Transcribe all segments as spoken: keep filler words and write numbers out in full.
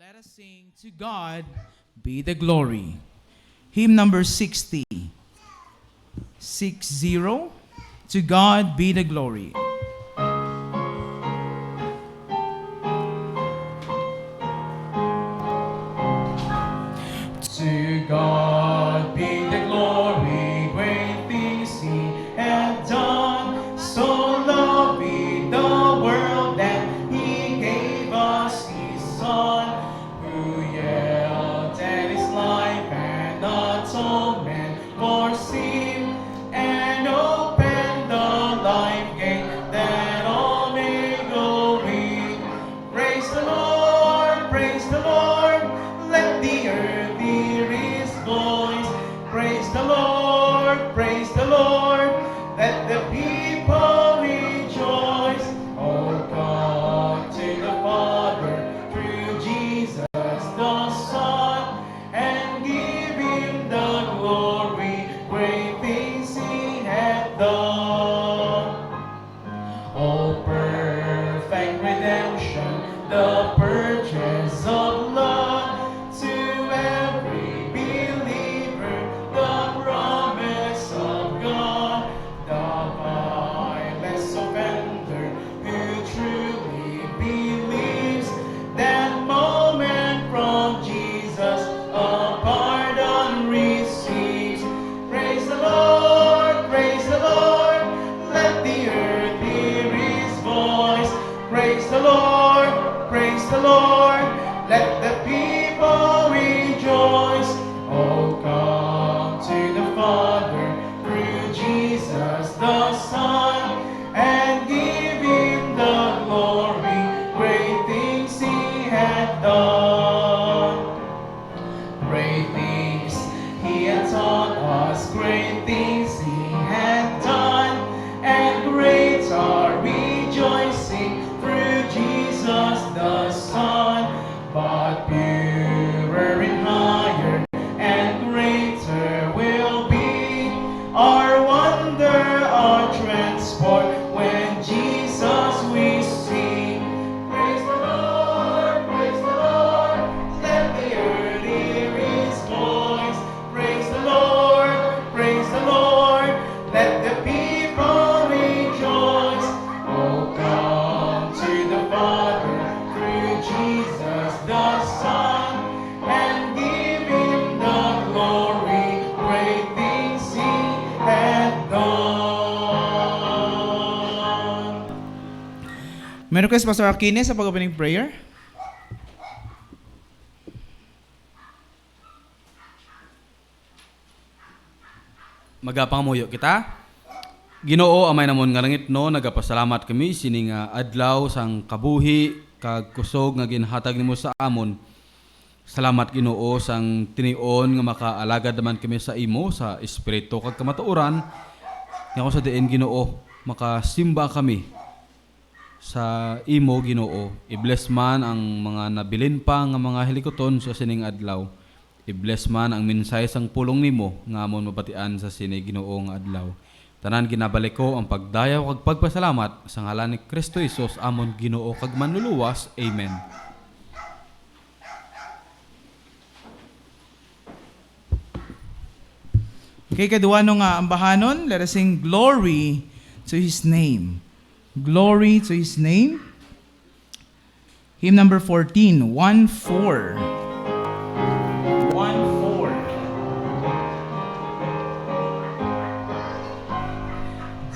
Let us sing To God Be the Glory. Hymn number sixty. Six zero. To God be the glory. To God be the glory, great things He hath done. So loved He the world that He gave us His Son, who yielded His life an atonement for sin, and opened the life gate that all may go in. Praise the Lord, praise the Lord, let the earth hear His voice. Praise the Lord, praise the Lord, let the people rejoice. Oh, come to the Father through Jesus the Son, and give Him the glory, great things He hath done. Oh, perfect redemption, the purchase of blood, to every believer the promise of God. The vilest offender who truly believes, that moment from Jesus a pardon receives. Praise the Lord, praise the Lord, let the earth hear His voice. Praise the Lord, praise the Lord, let the people rejoice. Oh, come to the Father through Jesus the Son, and give Him the glory, great things He hath done. Great things He hath taught us, great things He hath done, and great our rejoicing through Jesus the Son. But purer and higher and greater will be our wonder, our transport, when Jesus we see. Praise the Lord, praise the Lord, let the earth hear His voice. Praise the Lord, praise the Lord, let the people rejoice. Oh, come to the Father through Jesus the Son, and give Him the glory, great things He hath done. May request, Pastor Aquino, sa pag-opening prayer? Magapangamuyo kita. Ginoo, Amay namon nga langitnon, nagapasalamat kami sini nga adlaw sang kabuhi kag kusog nga ginhatag nimo sa amon. Salamat, Ginoo, sang tinion nga makaalagad naman kami sa imo sa espiritu kag kamatuoran, nga kung sa diin, Ginoo, makasimba kami sa imo, Ginoo. I-bless man ang mga nabilin pa nga mga hilikuton sa sining adlaw. I-bless man ang mensahe sang pulong nimo nga amon mabatian sa sini, Ginoo, nga adlaw. Tanan ginabalik ko ang pagdayaw kag pagpasalamat sa ngalan ni Cristo Jesus, amon Ginoo kag Manluluwas. Amen. Okay, kadua no nga ambahanon, let us sing Glory to His Name. Glory to His name. Hymn number fourteen, one four. One four.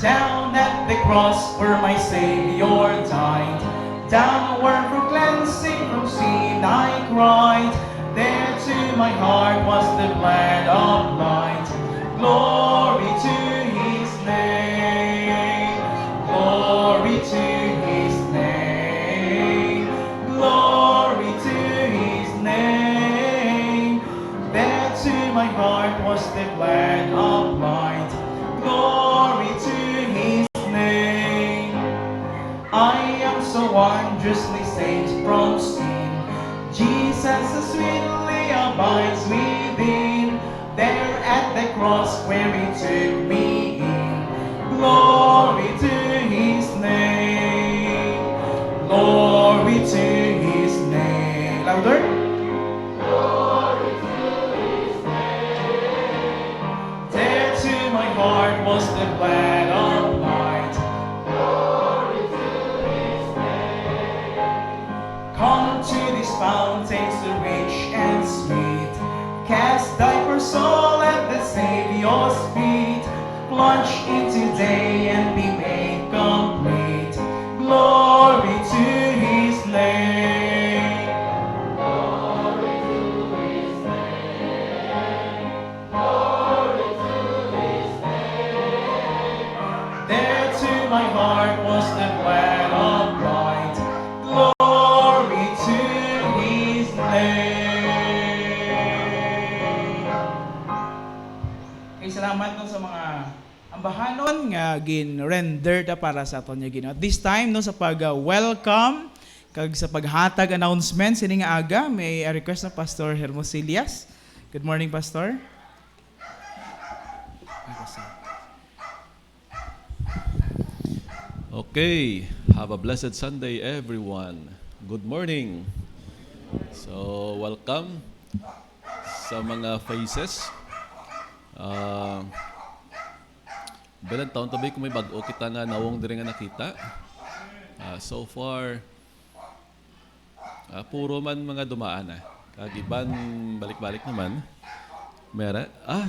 Down at the cross where my Savior died, down where for cleansing from sin I cried, there to my heart was the blood of light. Glory to His name. Glory to His name. Glory to His name. There to my heart was the blood of light. Glory to His name. I am so wondrously saved from sin. Jesus so sweetly abides within. There at the cross where He took me in. Glory to His name. Glory to His name. Louder. Was the bread of light. Glory to his name. Come to these fountains, so rich and sweet. Cast thy poor soul at the Savior's feet. Plunge into day and be made complete. Glory to his name. Glory to his name. Glory to his name. There to my heart was the bread of light. Glory to his name. Okay, salamat no sa mga ambahanon nga gin-render ta para sa aton nga Ginoo. At this time, no, sa pag-welcome kag sa paghatag announcement sini nga aga, may request na Pastor Hermosilias. Good morning, Pastor. Okay, have a blessed Sunday, everyone. Good morning. So, welcome sa mga faces. Ah, bilang taon tabi kung may bag-o kita nga nawong diri nga nakita. Ah, so far, ah, puro man mga dumaan, ah. Kag iban balik-balik naman. Mera, ah.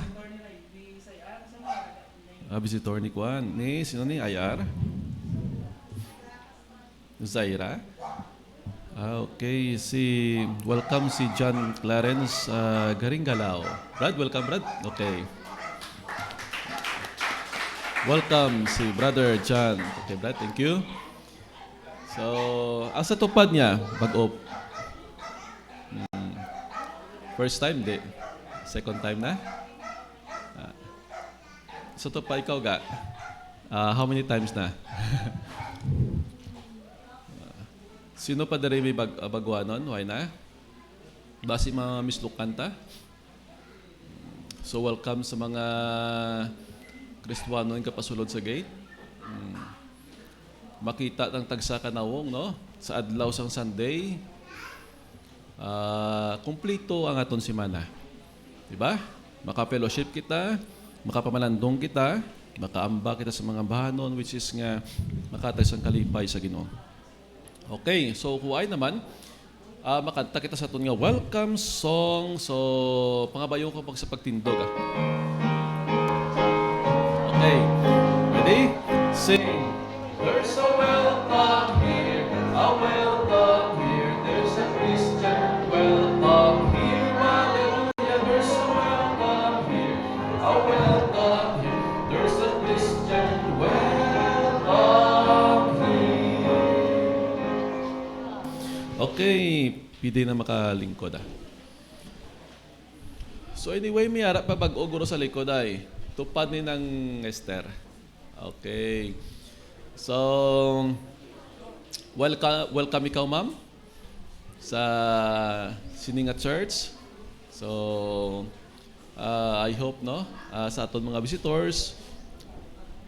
Ah, visitor ni Kwan. Ni, sino ni? I R? Zaira? Ah, okay. Si, welcome si John Clarence, ah, Garingalao. Brad, welcome, Brad. Okay. Welcome si Brother John. Okay, Brad, thank you. So, asa tupad niya? Bag-o. Hmm. First time, di. Second time na? Ah. Sa to pa ikaw, ga? Ah, how many times na? Sino pa diri may bag-, ah, baguanon? Why na? Basi mga mislukan ta? So, welcome sa mga Kristiyanon nga kapasulod sa gate. Mm. Makita tang tagsa ka nawong, no? Sa adlaw sang Sunday, ah, kumplito ang aton semana. Di ba? Maka-fellowship kita, makapamalandong kita, makaamba kita sa mga bahanon, which is nga makatag sang kalipay sa Ginoo. Okay, so kuway naman, ah, makanta kita sa aton nga welcome song. So, pangabayo ko pag sa pagtindog, ah. Okay, ready? Sing. There's a welcome here, a welcome here. There's a Christian welcome here. Hallelujah, there's a welcome here, a welcome here. There's a Christian welcome here. Okay, pwede na makalingkod, ah. So anyway, may ara pa bag-o guro sa likod ay. Tupad ni nang Esther. Okay. So, welcome, welcome ikaw, ma'am, sa sini nga church. So, ah, I hope, no, ah, sa aton mga visitors,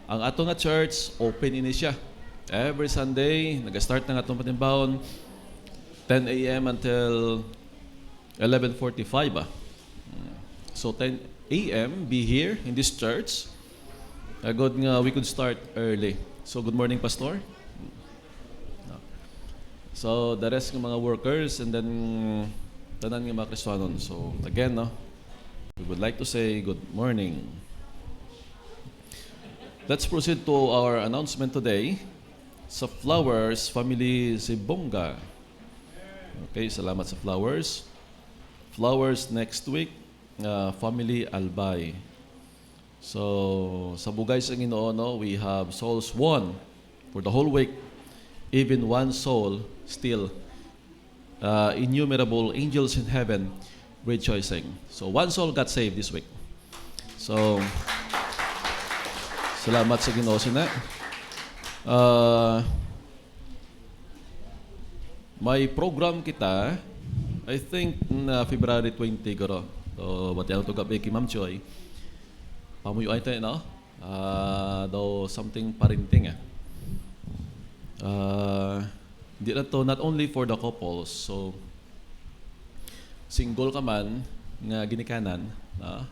ang aton nga church, open ini siya. Every Sunday, nag-start ang aton patimbahon, ten a m until eleven forty-five, ah. So, ten a m, be here in this church. Ah, good nga we could start early. So, good morning, Pastor. So, the rest ng mga workers and then tanan nga mga Kristiyanon. So, again, no, we would like to say good morning. Let's proceed to our announcement today. Sa Flowers, family Sibonga. Okay, salamat sa Flowers. Flowers next week, uh, family Albay. So, sa bugay sa Ginoo, no, we have souls won for the whole week. Even one soul still, uh, innumerable angels in heaven rejoicing. So, one soul got saved this week. So, salamat sa Ginoo sina. Uh, may program kita, I think, na February twenty, guro. So, bati ang tuga kay Ma'am Joy. Pamuyo ay tayo, no? Ah, daw something parenting, ah. Ah, di na to, not only for the couples. So, single ka man nga ginikanan, no?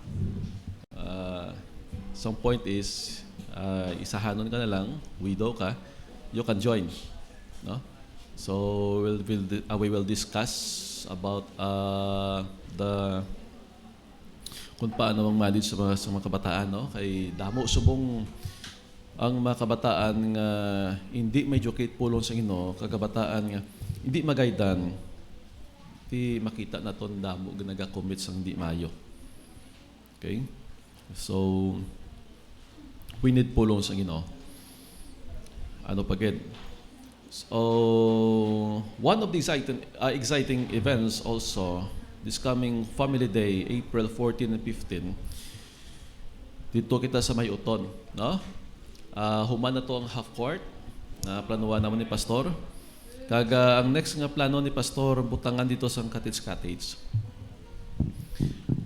Ah, some point is, Ah, isahanon ka na lang, widow ka, you can join, no? So, we'll, we'll di- ah, we will discuss about, ah, the kung paano mang-manage sa mga, sa mga kabataan, no? Kay damo subong ang mga kabataan nga hindi ma-educate pulong sa Ginoo, kag kabataan nga hindi magaydan, ti makita naton damo nga nagakommit sang hindi maayo. Okay? So, we need pulong sa Ginoo. Ano pa gid? So, one of the exciting, uh, exciting events also, this coming Family Day, April fourteen and fifteen, dito kita sa May Uton, no? Ah, human na to ang half court na planuhan naman ni Pastor. Kag, ah, ang next nga plano ni Pastor, butangan dito sa cottage-cottage.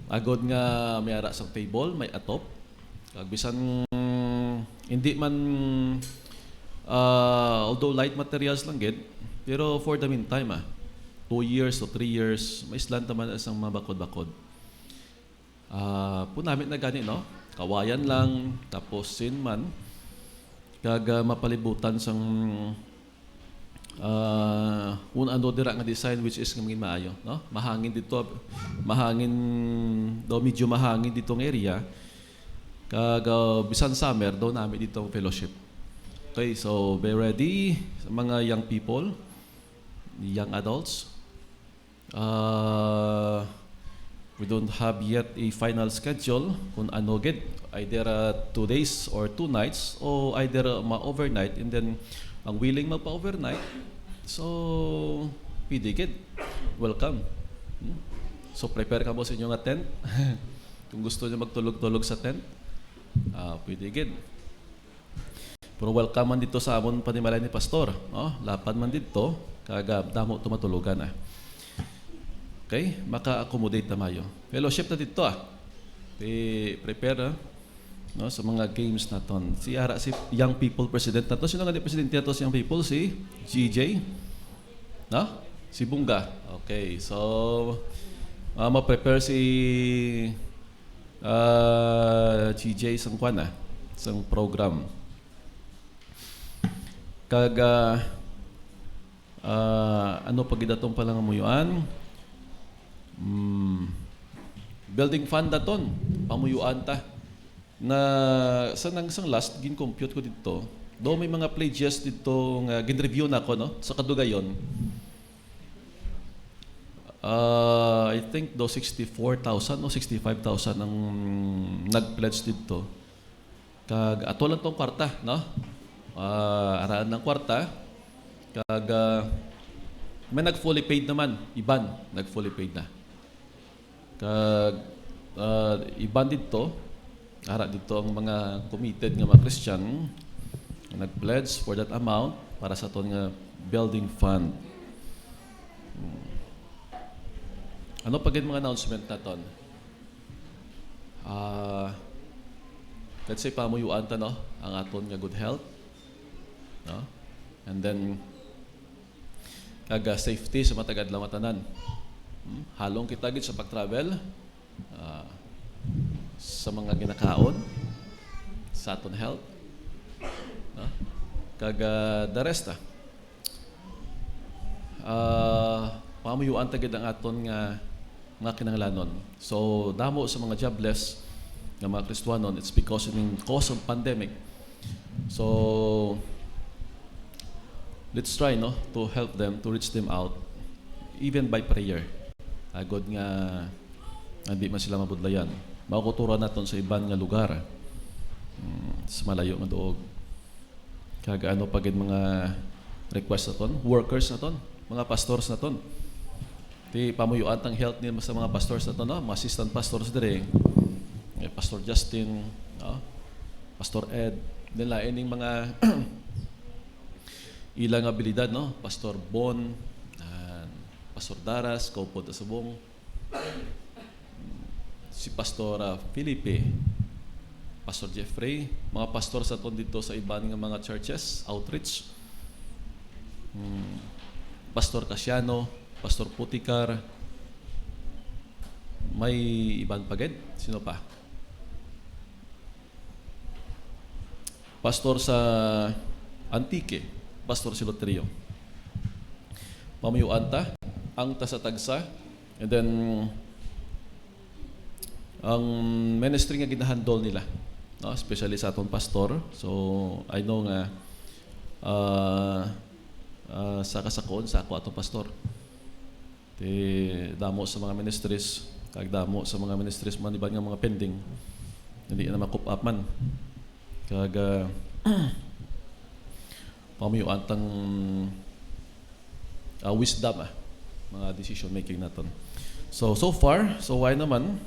Agod nga may ara sang table, may atop. Kag bisan hindi man, ah, although light materials lang gid, pero for the meantime, ah, two years to three years, may islan ta man sang mga bakod-bakod. Ah, punami na gani, no? Kawayan lang, tapos sin man, kag, ah, mapalibutan sang, ah, kung ano dira nga design, which is nga maging maayo, no? Mahangin dito, mahangin daw, medyo mahangin dito nga area. Kag, ah, bisan summer daw nami dito ang fellowship. Okay, so be ready sa mga young people, young adults. Uh, we don't have yet a final schedule kung ano gid, either, uh, two days or two nights, o either, uh, ma-overnight, and then ang willing magpa-overnight, so pwede gid. Welcome. Hmm? So prepare kamo sa inyo nga tent. Kung gusto niyo magtulog-tulog sa tent, ah, pwede gid. Pero welcome man dito sa amon panimalay ni Pastor, no? Lapad man dito, kag, ah, damo to matulogan, ah. Okay? Maka-accommodate na mayo. Fellowship na dito, ah. Ti-, prepare, ah, no, sa mga games naton. Si ara, si Young People President nato. Sino nga di presidente nato sa Young People? Si G J? No? Si Bunga. Okay. So, ah, ma-prepare si, ah, G J sang kwan, ah, sang program. Kag, ah, ah, ano pa gid atong palangamuyuan? Hmm. Building fund daton, pamuyuan ta. Na sa nang, sang last gin-compute ko dito, do may mga pledges dito nga gin-review na ko, no, sa kadugayon. Ah, I think do sixty-four thousand o sixty-five thousand ang nag-pledge dito. Kag ato lang tong kwarta, no? Ah, araan ng kwarta. Kag, ah, may nag-fully paid naman, iban nag-fully paid na. Kag, ah, iban dito, ara dito ang mga committed nga mga Christian nga nag-pledge for that amount para sa aton nga building fund. Hmm. Ano pa gid mga announcement naton? Ah, let's say, pamuyuan ta, no, ang aton nga good health, no? And then, kag, ah, safety sa mga taga-adlaw nga tanan. Hmm? Halong kita gid sa pag-travel, ah, sa mga ginakaon, sa aton health, no? Kag, ah, the rest, ah, ah, pamuyuan ta gid ang aton nga mga kinahanglanon. So, damo sa mga jobless nga mga Kristiyanon, it's because in cause of pandemic. So, let's try, no, to help them, to reach them out, even by prayer. Agod nga hindi man sila mabudlayan. Makuturan naton sa iban nga lugar, mm, sa malayo nga duog. Kag ano pa gid mga request naton, workers naton, mga pastors naton. Ti pamuyuan tang health ni sa mga pastors naton, no? Mga assistant pastors dire. Eh, Pastor Justin, no? Pastor Ed, then lain ning mga ilang abilidad, no? Pastor Bon, ah, Pastor Daras, Kaupod Asubong, si Pastor, ah, Felipe, Pastor Jeffrey, mga pastor sa aton dito sa iban nga mga churches, outreach. Hmm. Pastor Casiano, Pastor Puticar, may iban pa gid? Sino pa? Pastor sa Antique, Pastor Silotrio. Pamuyuan ta ang tasa-tagsa, and then ang ministry nga ginahandle nila, no? Especially sa aton pastor. So, I know nga, ah, ah, sa kasakoon sa ako aton pastor. Ti damo sa mga ministries, kag damo sa mga ministries man iban nga mga pending, hindi na ma-cope up man. Kag, ah, pamuyuan tang, ah, wisdom, ah, mga decision making naton. So, so far, so why naman?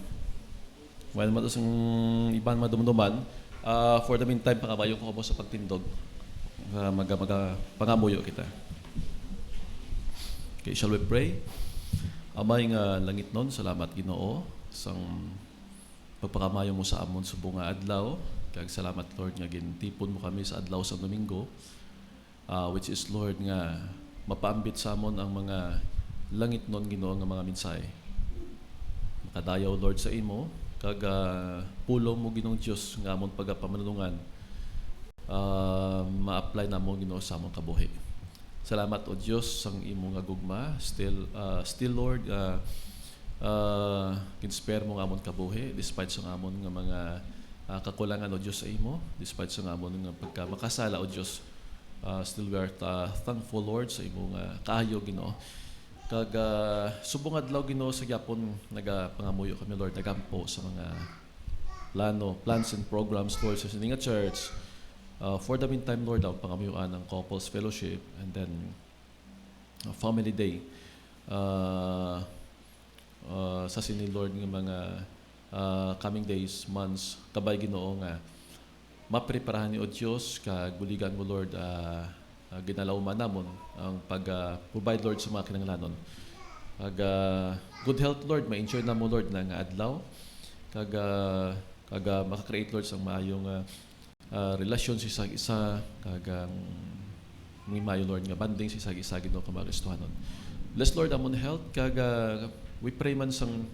Why naman to sang iban madumduman? Ah, for the meantime, pangabayon ko kamo sa pagtindog. Ah, maga-, maga-, pangamuyo kita. Okay, shall we pray? Amay nga langitnon, salamat, Ginoo, sang pagpakamayo mo sa amon subong nga adlaw. Kag salamat, Lord, nga gintipon mo kami sa adlaw sa Domingo, ah, which is, Lord, nga mapaambit sa amon ang mga langitnon, Ginoo, nga mga mensahe. Makadayaw, Lord, sa imo, kag, ah, pulong mo, Ginoong Dios, nga amon pagapamanulungan, ah, ma-apply namo, Ginoo, sa among kabuhi. Salamat, O Dios, sang imo nga gugma. Still, ah, still, Lord, ah, ah, ginspare mo nga amon kabuhi despite sa amon nga mga, ah, kakulangan, O Dios, sa imo, despite sa amon nga pagka makasala, O Dios. Ah, still, we are, ah, thankful, Lord, sa imo nga kaayo, Ginoo. Kag, ah, subong adlaw, Ginoo, sa gyapon nagapangamuyo kami, Lord, nagampo sa mga plano, plans and programs, Lord, sa sini nga church. Ah, for the meantime, Lord, ang pangamuyuan ang couples fellowship, and then, ah, family day. Ah, ah, sa sini, Lord, nga mga, ah, coming days, months, kabay, Ginoo, nga mapreparahan ni, O Dios, kag buligan mo, Lord, ah, ah, ginalauman namon ang pag, ah, provide, Lord, sa mga kinahanglanon. Kag, ah, good health, Lord, ma-enjoy namo, Lord, na nga adlaw. Kag, ah, kag, ah, maka-create, Lord, sang maayong, ah, ah, relasyon sa isa-isa, kag ang may maayo, Lord, nga bonding sa isa-isa, Ginoo, kag mga Kristohanon. Bless, Lord, amon health, kag, ah, we pray man sang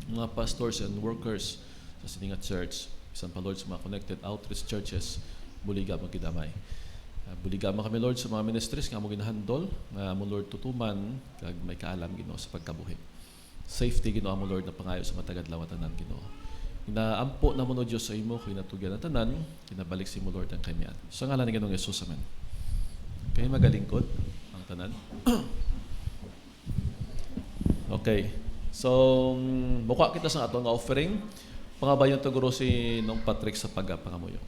mga pastors and workers sa sini nga church, bisan pa, Lord, sa mga connected outreach churches, buliga mo gid, Amay. Ah, buliga mo kami, Lord, sa mga ministries nga amon ginahandol, nga amon, Lord, tutuman, kag may kaalam, Ginoo, sa pagkabuhi. Safety, Ginoo, amon, Lord, na pangayo sa mga taga-adlaw nga tanan, Ginoo. Ginaampo namon, O Dios, sa imo, kag ginatugyan ang tanan, ginabalik sa imo, Lord, ang kamian. Sa ngalan ni Ginoong Jesus, amen. Kay magalingkod ang tanan. Okay. So, mm, mukuha kita sa ato nga offering. Pangabayon ta guro si Nong Patrick sa pagpangamuyo.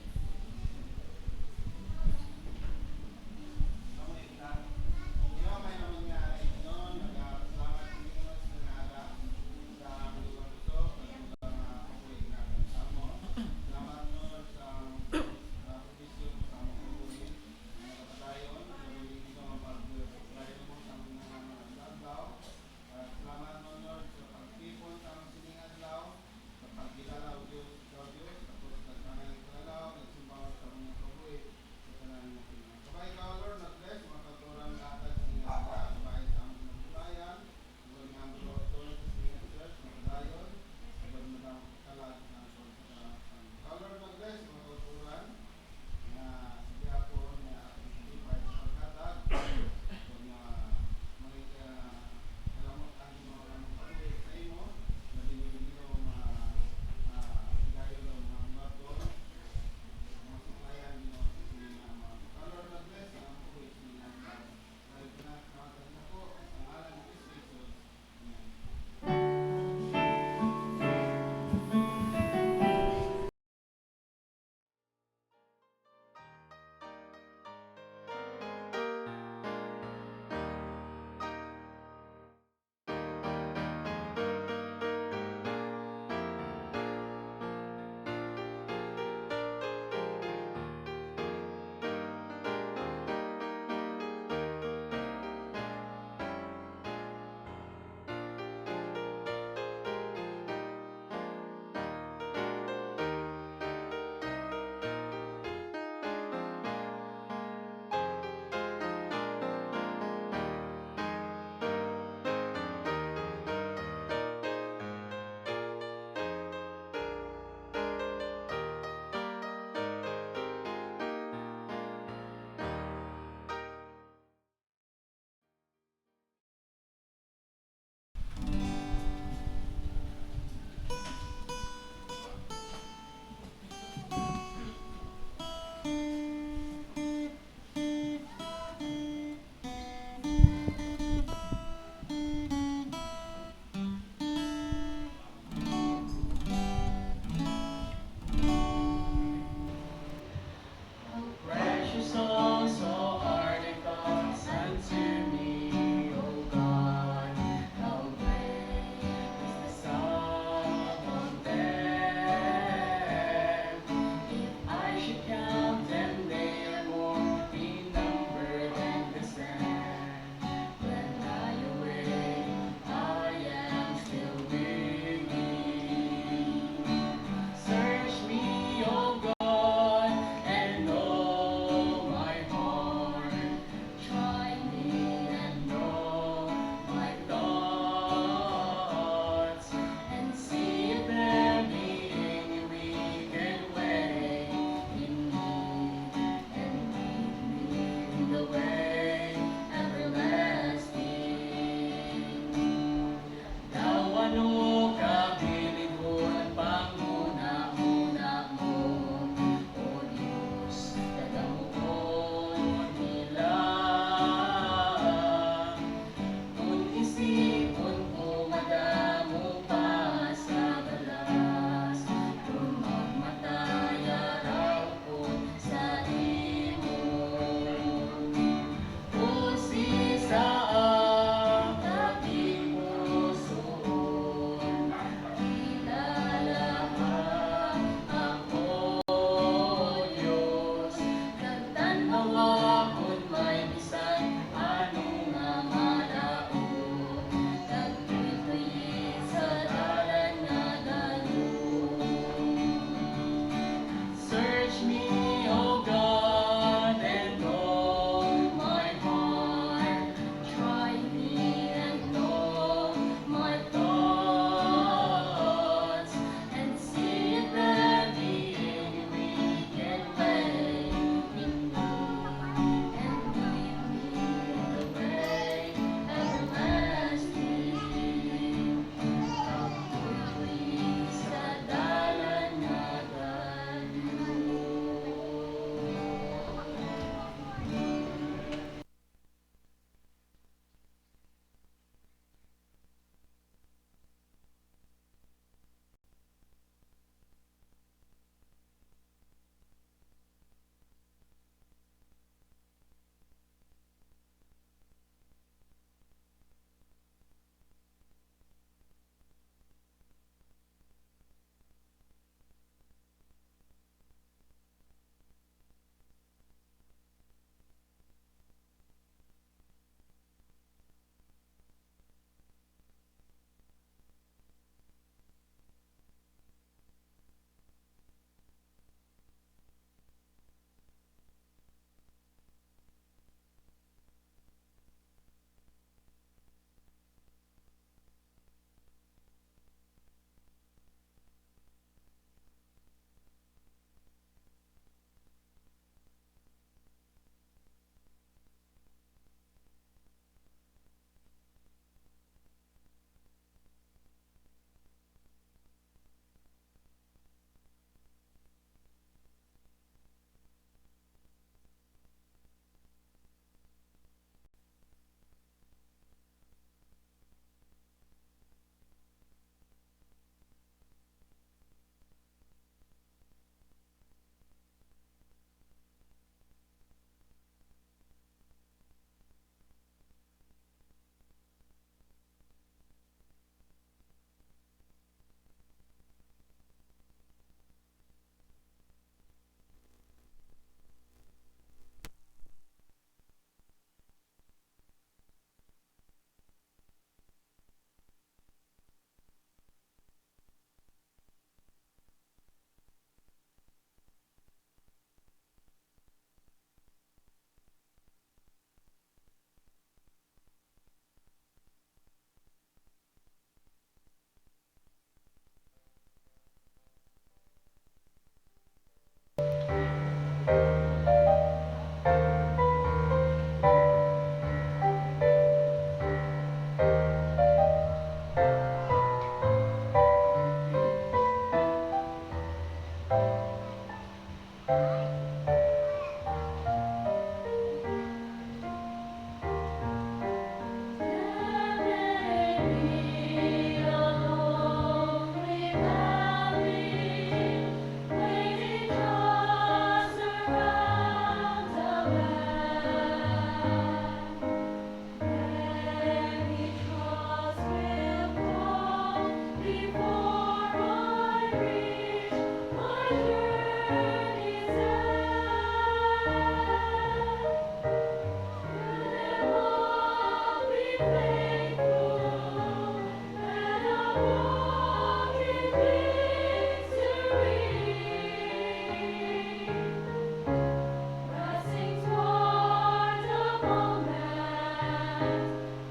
Pressing toward the moment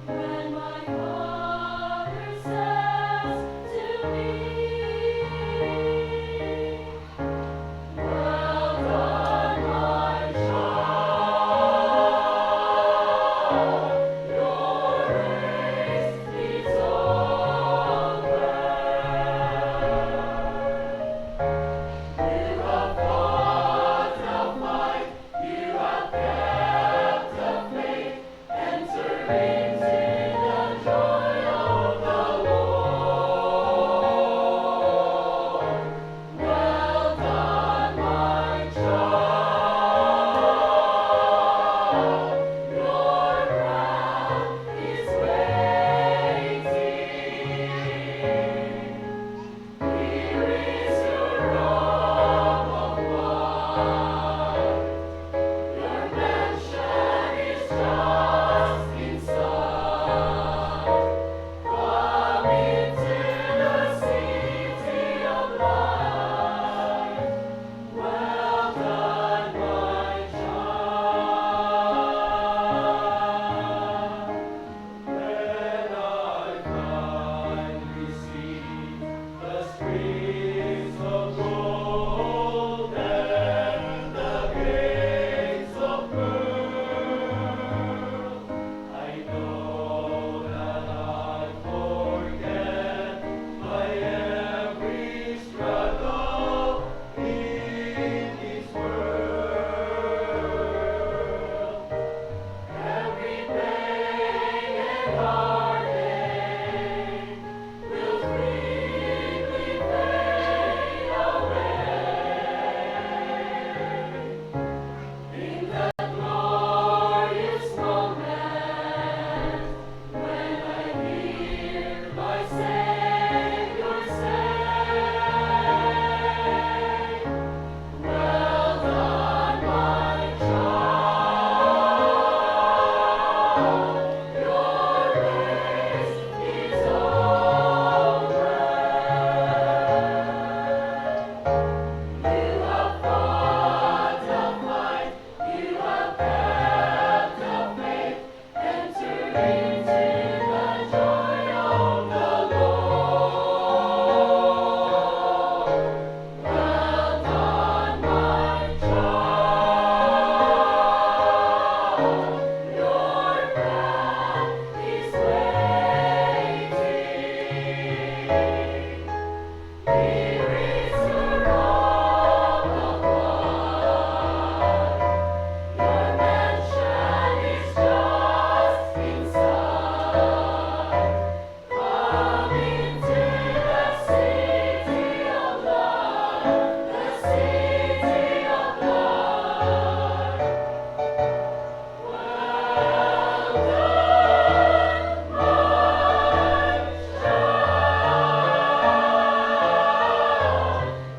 when my Father says to me, "Well done, my child, your race is over." You have fought the fight, you have kept the faith, enter into the joy of the Lord. Well done, my child, your crown is waiting. Here is your robe of white. Your mansion is just in sight. Come into the city of light. Well done, my child. When I finally see the streets of gold and the gates of pearl, I know that I forget my every struggle in this world. Every pain and heartache will quickly fade away. In that glorious moment, when I hear my Savior say, "Well done, my child, your race is over. You have fought the fight, you have kept the faith, enter into the joy of the Lord. Well done, my child, your crown is waiting. Here is your robe of white. Your mansion is just in sight. Come into the city of light, the city of light. Well done, my child,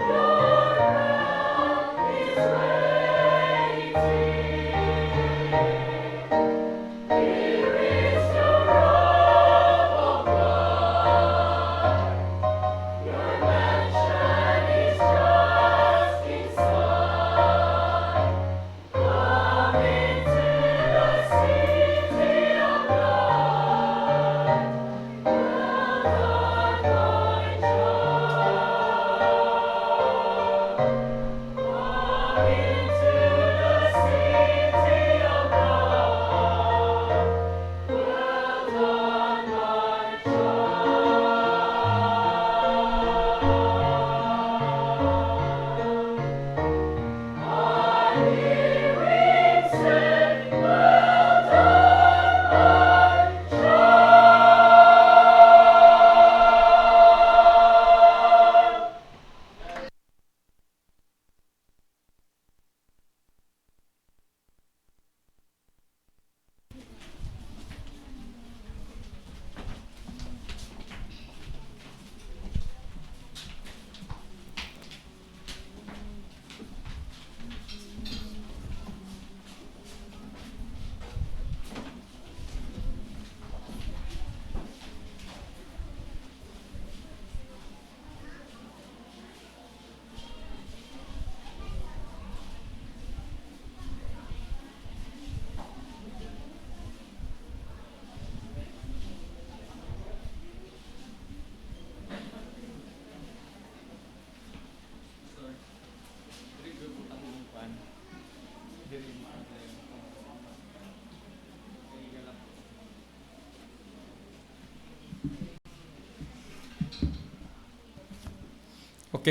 your crown is waiting. Here is your robe of white. Your mansion is just in sight. Come into the city of light. Well done, my child. Come into the city of light. Well done, my child.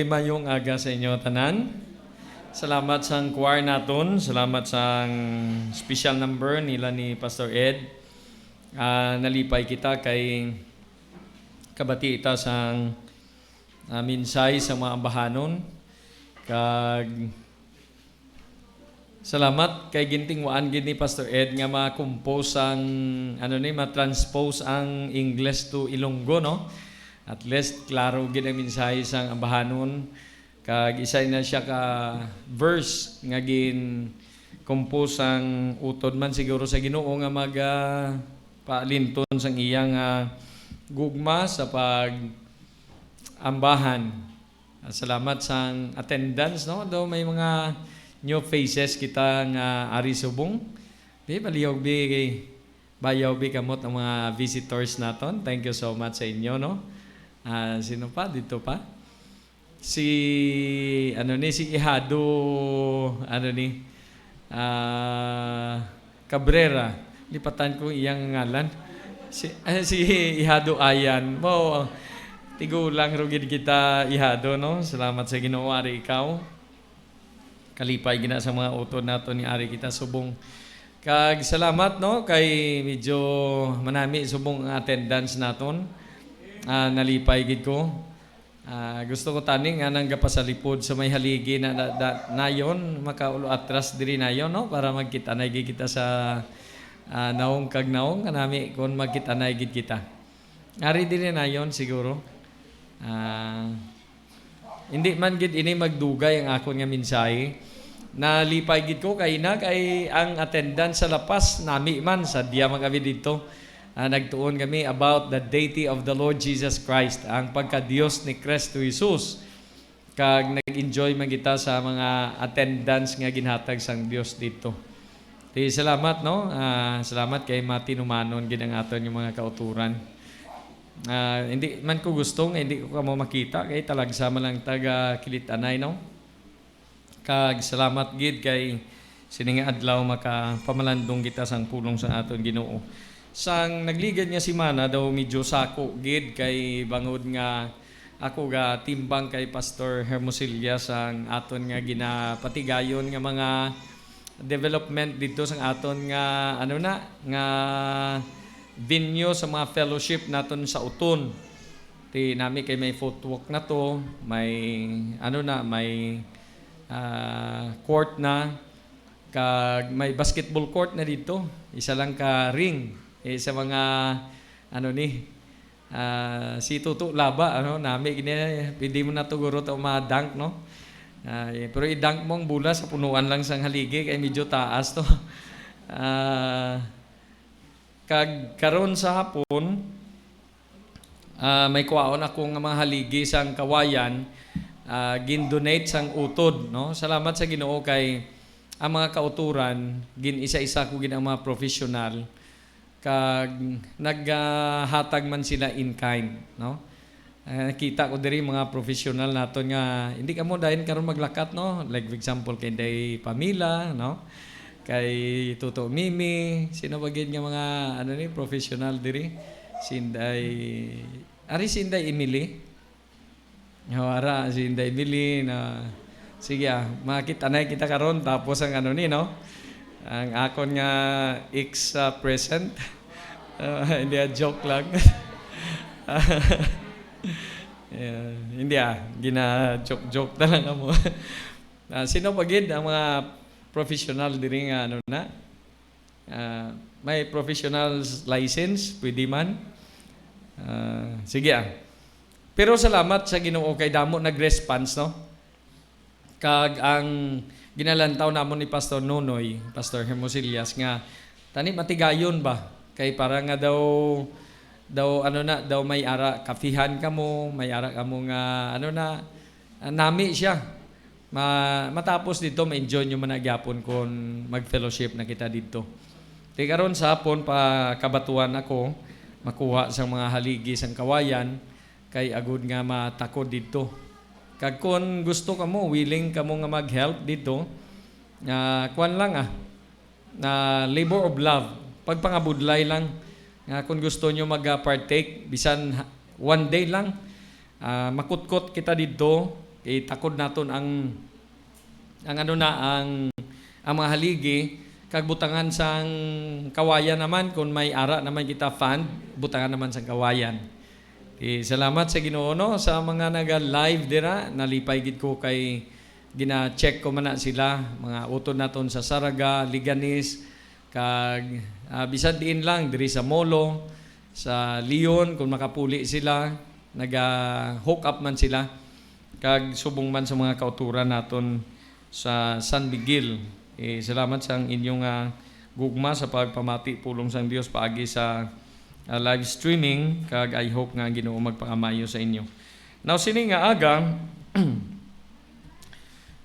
Mayong aga sa inyo tanan. Salamat sang choir naton, salamat sang special number nila ni Pastor Ed. Ah, nalipay kita kay kabati ita sang, ah, mensahe sa mga ambahanon. Kag salamat kay gintingwaan gid ni Pastor Ed nga ma-compose ang, ano ni, ma-transpose ang English to Ilonggo, no? At least, klaro gid ang mensahe sang ambahanon. Kag isa na siya ka verse nga gin-compose sang utod man siguro sa Ginoo nga mag, ah, paalinton sang iya nga gugma sa pag-ambahan. Ah, salamat sang attendance, no? Daw may mga new faces kita nga ari subong. Di, baliw bi, bayaw bi kamot ang mga visitors naton. Thank you so much sa inyo, no? Ah, sino pa? Dito pa? Si, ano ni, si Ihado, ano ni, ah, Cabrera. Lipatan ko iyang ngalan. Si, ah, si Ihado Ayan. Mo, tigulang rugid kita, Ihado, no? Salamat sa Ginoo, ari ikaw. Kalipay gina sa mga utod nato ni ari kita subong. Kag salamat, no, kay medyo manami subong ang attendance naton. Ah, nalipay gid ko. Ah, gusto ko tani nga nang gapasalipod sa may haligi na, na, na nayon, makaulo atras diri nayon, no, para magkita na gid kita sa, ah, naong kag naong kanami kung magkita na gid kita. Ari diri nayon siguro. Ah, hindi man gid ini magdugay ang akon nga mensahe. Nalipay gid ko kay na kay ang attendance sa La Paz nami man sa diya man kami dito. Ah, nagtuon kami about the deity of the Lord Jesus Christ, ang pagka-Dios ni Kristo Jesus. Kag nag-enjoy man kita sa mga attendance nga ginhatag sang Dios dito. Di, salamat, no? Ah, salamat kay matinumanon gid ang aton yung mga kauturan. Ah, hindi man ko gusto nga hindi ko kamo makita kay talagsa man lang taga Kilitanay, no? Kag salamat gid kay sini nga adlaw makapamalandong kita sang pulong sa aton Ginoo. Sang nagligad nga semana daw medyo sako gid kay bangod nga ako ga timbang kay Pastor Hermosilla sang aton nga ginapatigayon nga mga development dito sang aton nga, ano na, nga venue sa mga fellowship naton sa Uton. Ti nami kay may footwalk na to, may, ano na, may, ah, court na, kag may basketball court na dito. Isa lang ka ring, eh, sa mga, ano ni, ah, si Tuto Laba, ano, nami gini, pwede mo na to guro to ma-dunk, no? Ah, eh, pero i-dunk mo ang bola sa punuan lang sang haligi kay medyo taas to. Ah, kag karon sa hapon, ah, may kuwaon ako nga mga haligi sang kawayan, ah, gin-donate sang Utod, no? Salamat sa Ginoo kay ang mga kauturan, gin-isa-isa ko gid ang mga professional, kag naghatag man sila in kind, no? Ah, nakita ko diri mga professional naton nga, hindi kamo dayon karon maglakat, no? Like, for example, kay Inday Pamela, no? Kay Toto Mimi, sino ba gid nga mga, ano ni, professional diri? Si Inday, ari si Inday Emily? Oh, ara, si Inday Emily na, sige, ah, makita na kita karon, tapos ang, ano ni, no? Ang akon nga ex, ah, present. Ah, hindi, ah, joke lang. Yeah, hindi, ah, gina-joke-joke na lang mo. Ah, sino pa gid ang mga professional diri nga, ano na? Ah, may professional license, pwede man. Ah, sige, ah. Pero salamat sa Ginoo kay damo nag-response, no? Kag ang ginalantaw namon ni Pastor Nonoy, Pastor Hermosillas, nga tani matigayon ba? Kay para nga daw, daw, ano na, daw may ara kafihan kamo, may ara kamo nga, ano na, ah, nami siya. Ma-, matapos dito, ma-enjoy nyo man na gyapon kung mag-fellowship na kita dito. Kay karon sa hapon, pa kabatuan ako, makuha sang mga haligi sang kawayan, kay agud nga matakod dito. Kag kung gusto kamo, willing kamo nga mag-help dito, ah, kuwan lang, ah, na labor of love, pagpangabudlay lang, nga kung gusto nyo mag-partake, bisan ha-, one day lang, ah, makutkot kita dito, itakod naton ang, ang ano na, ang, ang mga haligi, kag butangan sang kawayan naman, kung may ara naman kita fund, butangan naman sang kawayan. Okay, salamat sa Ginoo, no, sa mga naga-live dira. Nalipay gid ko kay gina-check ko man na sila, mga utod naton sa Saraga, Leganes, kag, ah, bisan diin lang, diri sa Molo, sa Leon, kung makapuli sila, naga-hook up man sila, kag subong man sa mga kauturan naton sa San Miguel. Eh, salamat sa ang inyong, ah, gugma sa pagpamati pulong sang Dios paagi sa, ah, live streaming, kag I hope nga ang Ginoo magpakamayo sa inyo. Now, sini nga aga,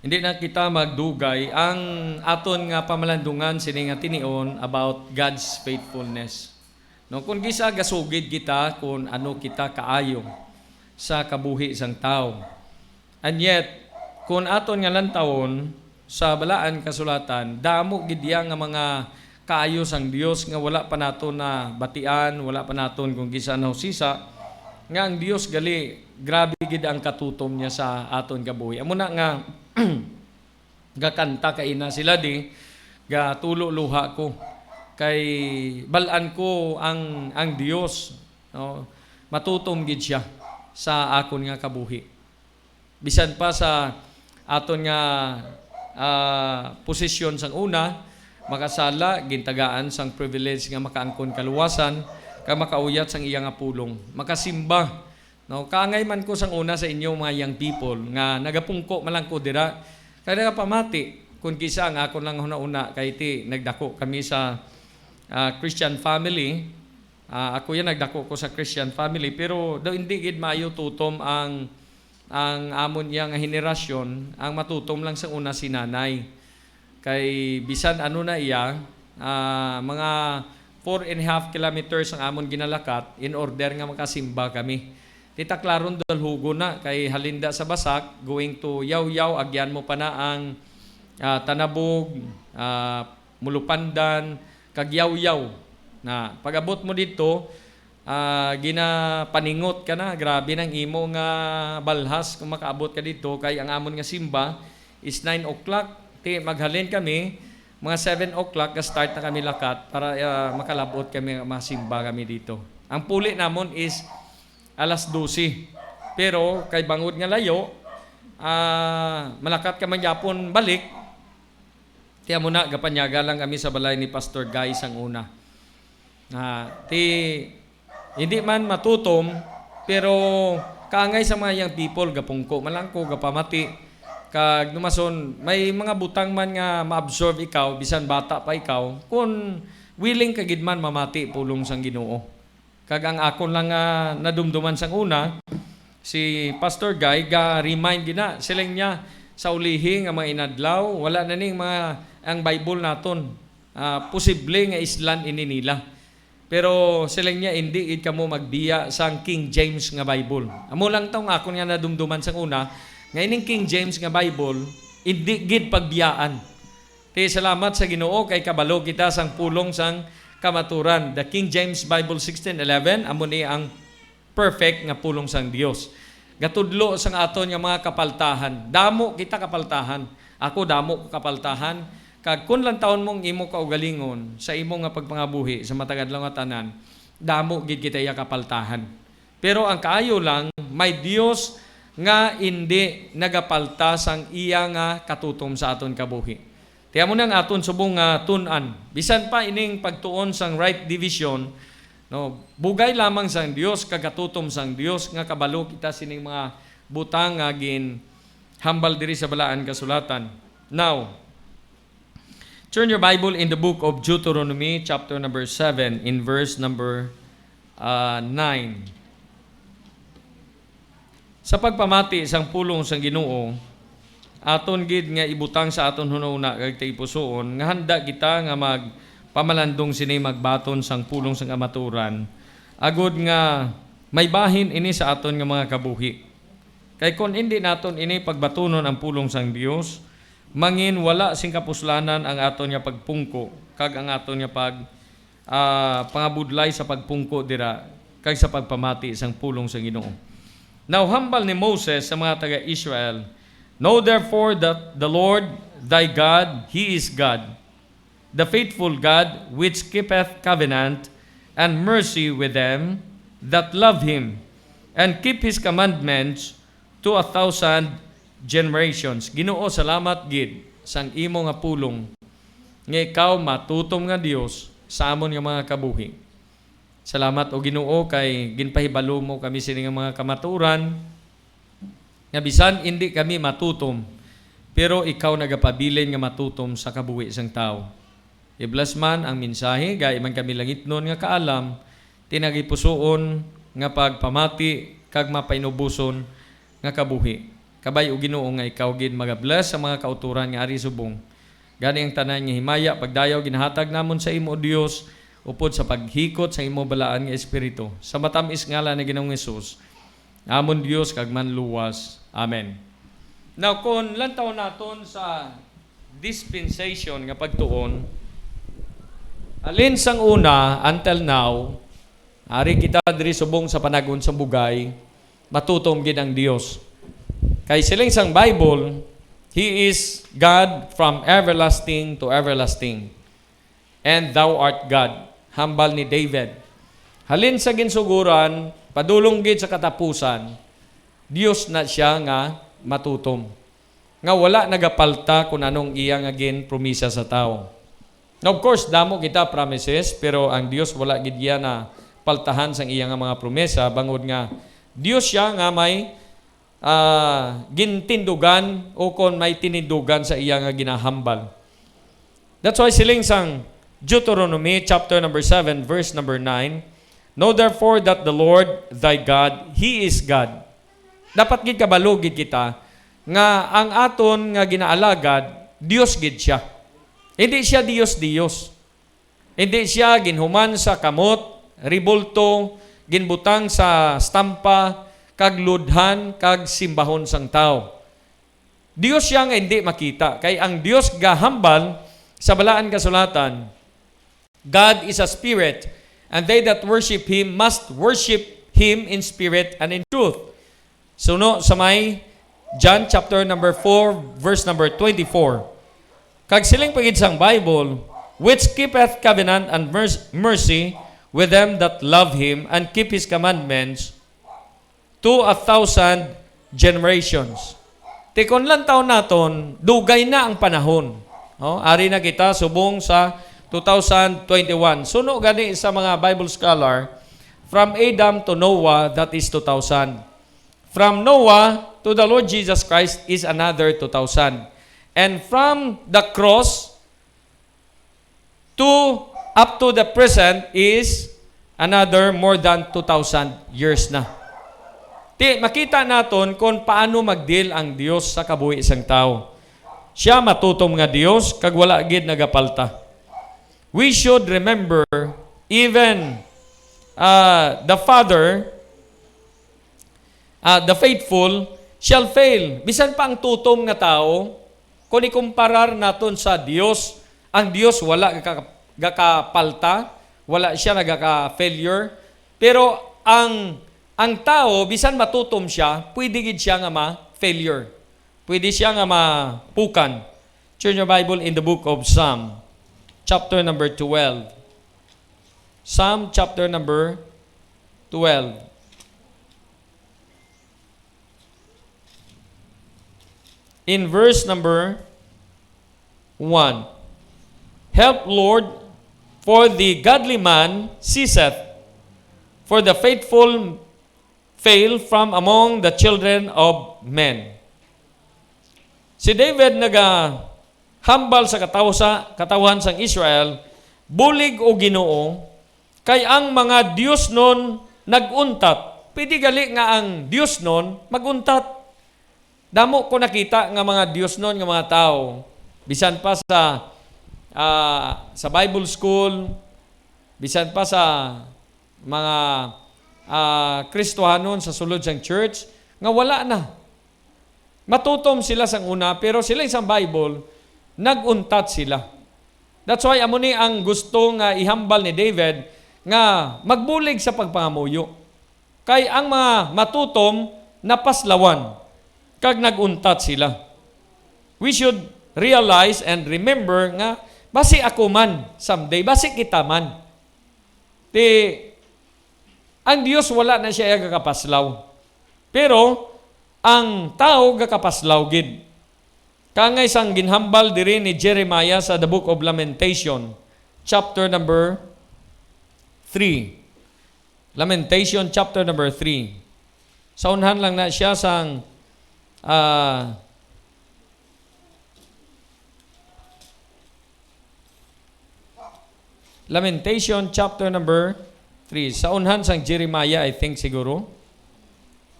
hindi na kita magdugay. Ang aton nga pamalandungan sini nga tinion about God's faithfulness. No, kung gisa gasugid kita kung ano kita kaayo sa kabuhi sang tawo. And yet, kung aton nga lantawon sa Balaan Kasulatan, damo gid iya nga mga kaayo sang Dios nga wala pa naton nabatian, wala pa naton kung gisa nahusisa, nga ang Dios gali, grabe gid ang katutom niya sa aton kabuhi. Amo na nga, gakanta kaina sila di, gatulo luha ko. Kay bal-an ko ang, ang Dios, no? Matutom gid siya sa akon nga kabuhi. Bisan pa sa aton nga, ah, posisyon sang una, makasala, gintagaan sang privilege nga makaangkon kaluwasan, kag makauyat sang iya nga pulong. Makasimba, no? Kaangay man ko sang una sa inyo, mga young people, nga nagapungko man lang ko dira, kag nagapamati, kung kisa ang akon lang hunahuna, kay ti nagdako kami sa, ah, Christian family. Ah, ako yan, nagdako ko sa Christian family, pero daw hindi gid maayo tutom ang, ang amon iya nga henerasyon, ang matutom lang sa una si nanay. Kay bisan ano na iya, ah, mga four and a half kilometers ang amon ginalakat in order nga makasimba kami. Ti ta klaron dalhugon na, kay halinda sa Basak, going to Yaw-Yaw, agyan mo pa na ang, ah, Tanabog, ah, Mulupandan, kag Yaw-Yaw. Na, pag-abot mo didto, ah, ginapaningot ka na. Grabe nang imo nga balhas kung makaabot ka didto, kay ang amon nga simba is nine o'clock. Ti, maghalin kami, mga seven o'clock, ga-start na kami lakat para, ah, makalabot kami, masimba kami didto. Ang puli namon is alas dose. Pero kay bangod nga layo, ah, malakat ka man gyapon balik, ti amo na, gapanyaga lang kami sa balay ni Pastor Guy sang una. Ah, ti, hindi man matutom, pero kaangay sa mga young people, gapungko man lang ko, gapamati. Kag numason, may mga butang man nga ma-absorb ikaw, bisan bata pa ikaw, kung willing ka gid man mamati pulong sang Ginoo. Kag ang akon lang nga nadumduman sang una, si Pastor Guy ga-remind gid na, siling niya, sa ulihi nga mga inadlaw, wala na ning mga, ang Bible naton, ah, posible nga islan ini nila. Pero siling niya, "Indi gid kamo magbiya sang King James nga Bible." Amo lang tong akon nga nadumduman sang una, nga ining King James nga Bible, indi gid pagbiyaan. Ti salamat sa Ginoo kay kabalo kita sang pulong sang kamaturan. The King James Bible sixteen eleven, amo ni ang perfect nga pulong sang Dios. Gatudlo sang aton nga mga kapaltahan. Damo kita kapaltahan. Ako, damo ko kapaltahan. Kag kun lantawon mo ang imo kaugalingon sa imo nga pagpangabuhi sa matag adlaw nga tanan, damo gid kita iya kapaltahan. Pero ang kaayo lang, may Dios nga indi nagapalta sang iya nga katutom sa aton kabuhi. Ti amo na ang aton subong nga tun-an. Bisan pa ining pagtuon sang right division, no, bugay lamang sang Dios, kag katutom sang Dios, nga kabalo kita sining mga butang nga ginhambal diri sa Balaan Kasulatan. Now, turn your Bible in the book of Deuteronomy, chapter number seven, in verse number, ah, nine. Sa pagpamati sang pulong sang Ginoo, aton gid nga ibutang sa aton hunahuna kag tagipusoon nga handa kita nga magpamalandong sini magbaton sang pulong sang kamaturan, agod nga may bahin ini sa aton nga mga kabuhi. Kay kon indi naton ini pagbatunon ang pulong sang Dios, mangin wala sing kapuslanan ang aton nga pagpungko kag ang aton nga pag, ah, pangabudlay sa pagpungko dira kag sa pagpamati sang pulong sang Ginoo. Now hambal ni Moses sa mga taga-Israel, "Know therefore that the Lord thy God, He is God, the faithful God, which keepeth covenant and mercy with them that love Him, and keep His commandments to a thousand generations." Ginoo, salamat gid sang imo nga pulong nga ikaw matutom nga Dios sa amon nga mga kabuhi. Salamat, O Ginoo, kay ginpahibalo mo kami sini nga mga kamatuoran, nga bisan indi kami matutom, pero ikaw nagapabilin nga matutom sa kabuhi sang tawo. I-bless man ang mensahe, gai man kami langitnon nga kaalam, tinagipusoon nga pagpamati kag mapainuboson nga kabuhi. Kabay, O Ginoo, nga ikaw gid magabless sa mga kautoran nga ari subong. Gani ang tanan nga himaya pagdayaw ginahatag namon sa imo, O Dios, upod sa paghikot sa imo balaan nga Espiritu, sa matamis ngalan ni Ginoong Hesus, amon Dios kag Manluwas. Amen. Now, kung lantaw naton sa dispensation nga pagtuon, halin sang una until now, ari kita diri subong sa panag-on sang bugay, matutom gid ang Dios. Kay siling sang Bible, "He is God from everlasting to everlasting, and thou art God." Hambal ni David. Halin sa ginsugoran, padulong gid sa katapusan, Dios na sia nga matutom, nga wala nagapalta kun anong iya nga ginpromisa sa tawo. Now, of course, damo kita promises, pero ang Dios wala gid iya na paltahan sang iya nga mga promesa, bangod nga Dios sia nga may, ah, gintindugan o kon may tinindugan sa iya nga ginahambal. That's why siling sang Deuteronomy chapter number seven, verse number nine, "Know therefore that the Lord thy God, He is God." Dapat gid kabalo gid kita nga ang aton nga ginaalagad, Dios gid sia. Hindi sia Dios-Dios. Hindi sia ginhuman sa kamot, rebulto, ginbutang sa stampa, kag ludhan, kag simbahon sang tawo. Dios sia nga hindi makita, kay ang Dios gahambal sa Balaan Kasulatan, "God is a spirit, and they that worship Him must worship Him in spirit and in truth." Suno sa may John chapter number four, verse number twenty-four. Kag siling pa gid sang Bible, "Which keepeth covenant and mer-, mercy with them that love Him and keep His commandments to a thousand generations." Ti kon lantaw naton, dugay na ang panahon. Oh, ari na kita subong sa two thousand twenty-one. Suno gani sa mga Bible scholar, from Adam to Noah, that is two thousand. From Noah to the Lord Jesus Christ is another two thousand. And from the cross to up to the present is another more than two thousand years na. Ti, makita naton kung paano mag-deal ang Dios sa kabuhi sang tawo. Siya matutom nga Dios, kag wala gid nagapalta. We should remember, even, uh, the Father, uh, the faithful shall fail. Bisan pa ang tutom nga tawo, kung ikumparar naton sa Dios, ang Dios wala gaka-, gakapalta, wala siya nagaka-failure. Pero ang, ang tawo, bisan matutom siya, pwede gid siya nga ma-failure. Pwede siya nga mapukan. Turn your Bible in the book of Psalm, chapter number twelve. Psalm chapter number twelve. In verse number one, "Help, Lord, for the godly man ceaseth, for the faithful fail from among the children of men." Si David nagahambal sa katawsa-, katawhan sang Israel, "Bulig, O Ginoo, kay ang mga diosnon nag-untat." Pwede gali nga ang diosnon mag-untat. Damo ko nakita nga mga diosnon nga mga tawo, bisan pa sa, ah, sa Bible school, bisan pa sa mga, ah, Kristohanon sa sulod sang church, nga wala na. Matutom sila sang una, pero sila sang Bible, nag-untat sila. That's why amo ni ang gusto nga ihambal ni David, nga magbulig sa pagpangamuyo. Kay ang mga matutom, napaslawan kag nag-untat sila. We should realize and remember nga basi ako man someday, basi kita man. Ti, ang Dios wala na siya gakapaslaw. Pero ang tawo gakapaslaw gid. Kangay sang ginhambal diri ni Jeremiah sa The Book of Lamentation, chapter number three. Lamentation chapter number three. Sa unhan lang na siya sang, ah, Lamentation chapter number three. Sa unhan sang Jeremiah, I think, siguro.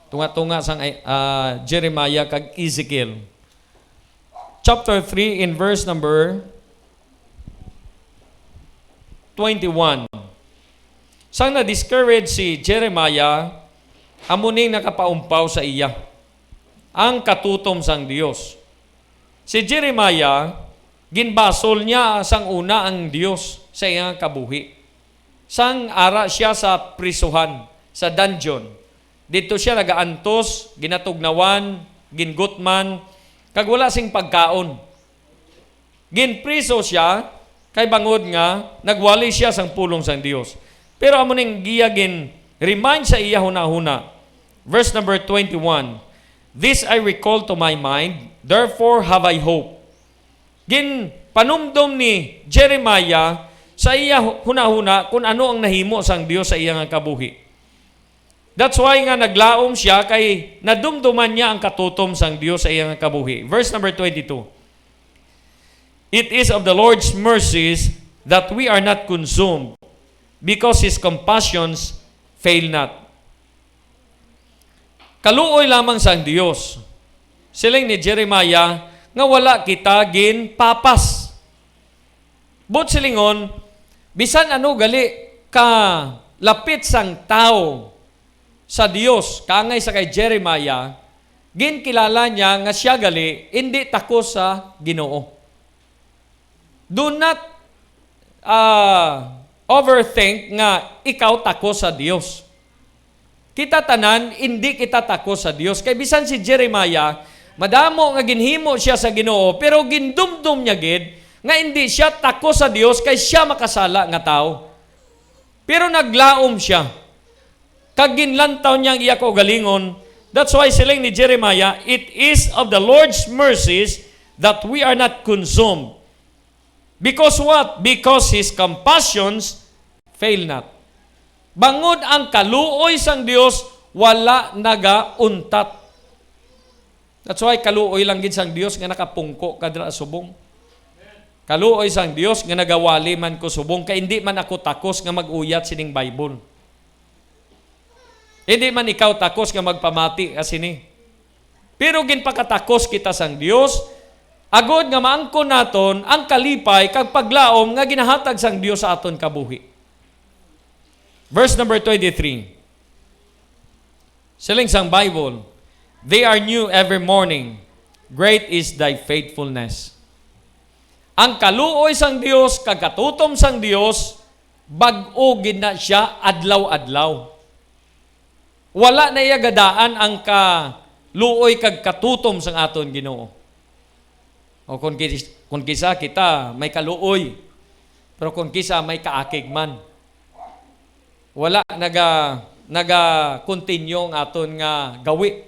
Tunga-tunga sang, ah, Jeremiah kag Ezekiel. Chapter three in verse number twenty-one. Sang na-discourage si Jeremiah, amo ning nakapaumpaw sa iya ang katutom sang Dios. Si Jeremiah, ginbasol niya sang una ang Dios sa iyang kabuhi. Sang ara siya sa prisuhan, sa dungeon, didto siya nagaantos, ginatugnawan, gingutman, kag wala sing pagkaon. Ginpriso siya kay bangod nga nagwali siya sang pulong sang Dios. Pero amo ning iya gin-remind sa iya hunahuna. Verse number twenty-one, "This I recall to my mind, therefore have I hope." Ginpanumdom ni Jeremiah sa iya hu-, hunahuna kung ano ang nahimo sang Dios sa iya nga kabuhi. That's why nga naglaom siya, kay nadumduman niya ang katutom sang Dios sa iya nga kabuhi. Verse number twenty-two, "It is of the Lord's mercies that we are not consumed, because His compassions fail not." Kaluoy lamang sang Dios. Siling ni Jeremiah nga wala kita ginpapas. Buot silingon, bisan ano gali ka lapit sang tawo sa Dios, kaangay sa kay Jeremiah, ginkilala niya nga sia gali indi takos sa Ginoo. Do not, ah, overthink nga ikaw takos sa Dios. Kita tanan, indi kita takos sa Dios. Kay bisan si Jeremiah, madamo nga ginhimo siya sa Ginoo, pero gindumdom niya gid nga indi siya takos sa Dios kay sia makasala nga tawo. Pero naglaom sia, kag ginlantaw niya ang iya kaugalingon. That's why siling ni Jeremiah, "It is of the Lord's mercies that we are not consumed." Because what? Because His compassions fail not. Bangod ang kaluoy sang Dios wala nagauntat. That's why kaluoy lang gid sang Dios nga nakapungko ka dira subong. Kaluoy sang Dios nga nagawali man ko subong, kay indi man ako takos nga mag-uyat sining Bible. Indi man ikaw takos nga magpamati ka sini. Pero ginpakatakos kita sang Dios, agod nga maangkon naton ang kalipay kag paglaom nga ginahatag sang Dios sa aton kabuhi. Verse number twenty-three. Siling sang Bible, "They are new every morning. Great is thy faithfulness." Ang kaluoy sang Dios kag katutom sang Dios, bag-o gid na sia adlaw-adlaw. Wala na iya gadaan ang kaluoy kag katutom sang aton Ginoo. O kung kis-, kung kisa kita may kaluoy, pero kung kisa may kaakig man, wala naga-, naga-continue ang aton nga gawi.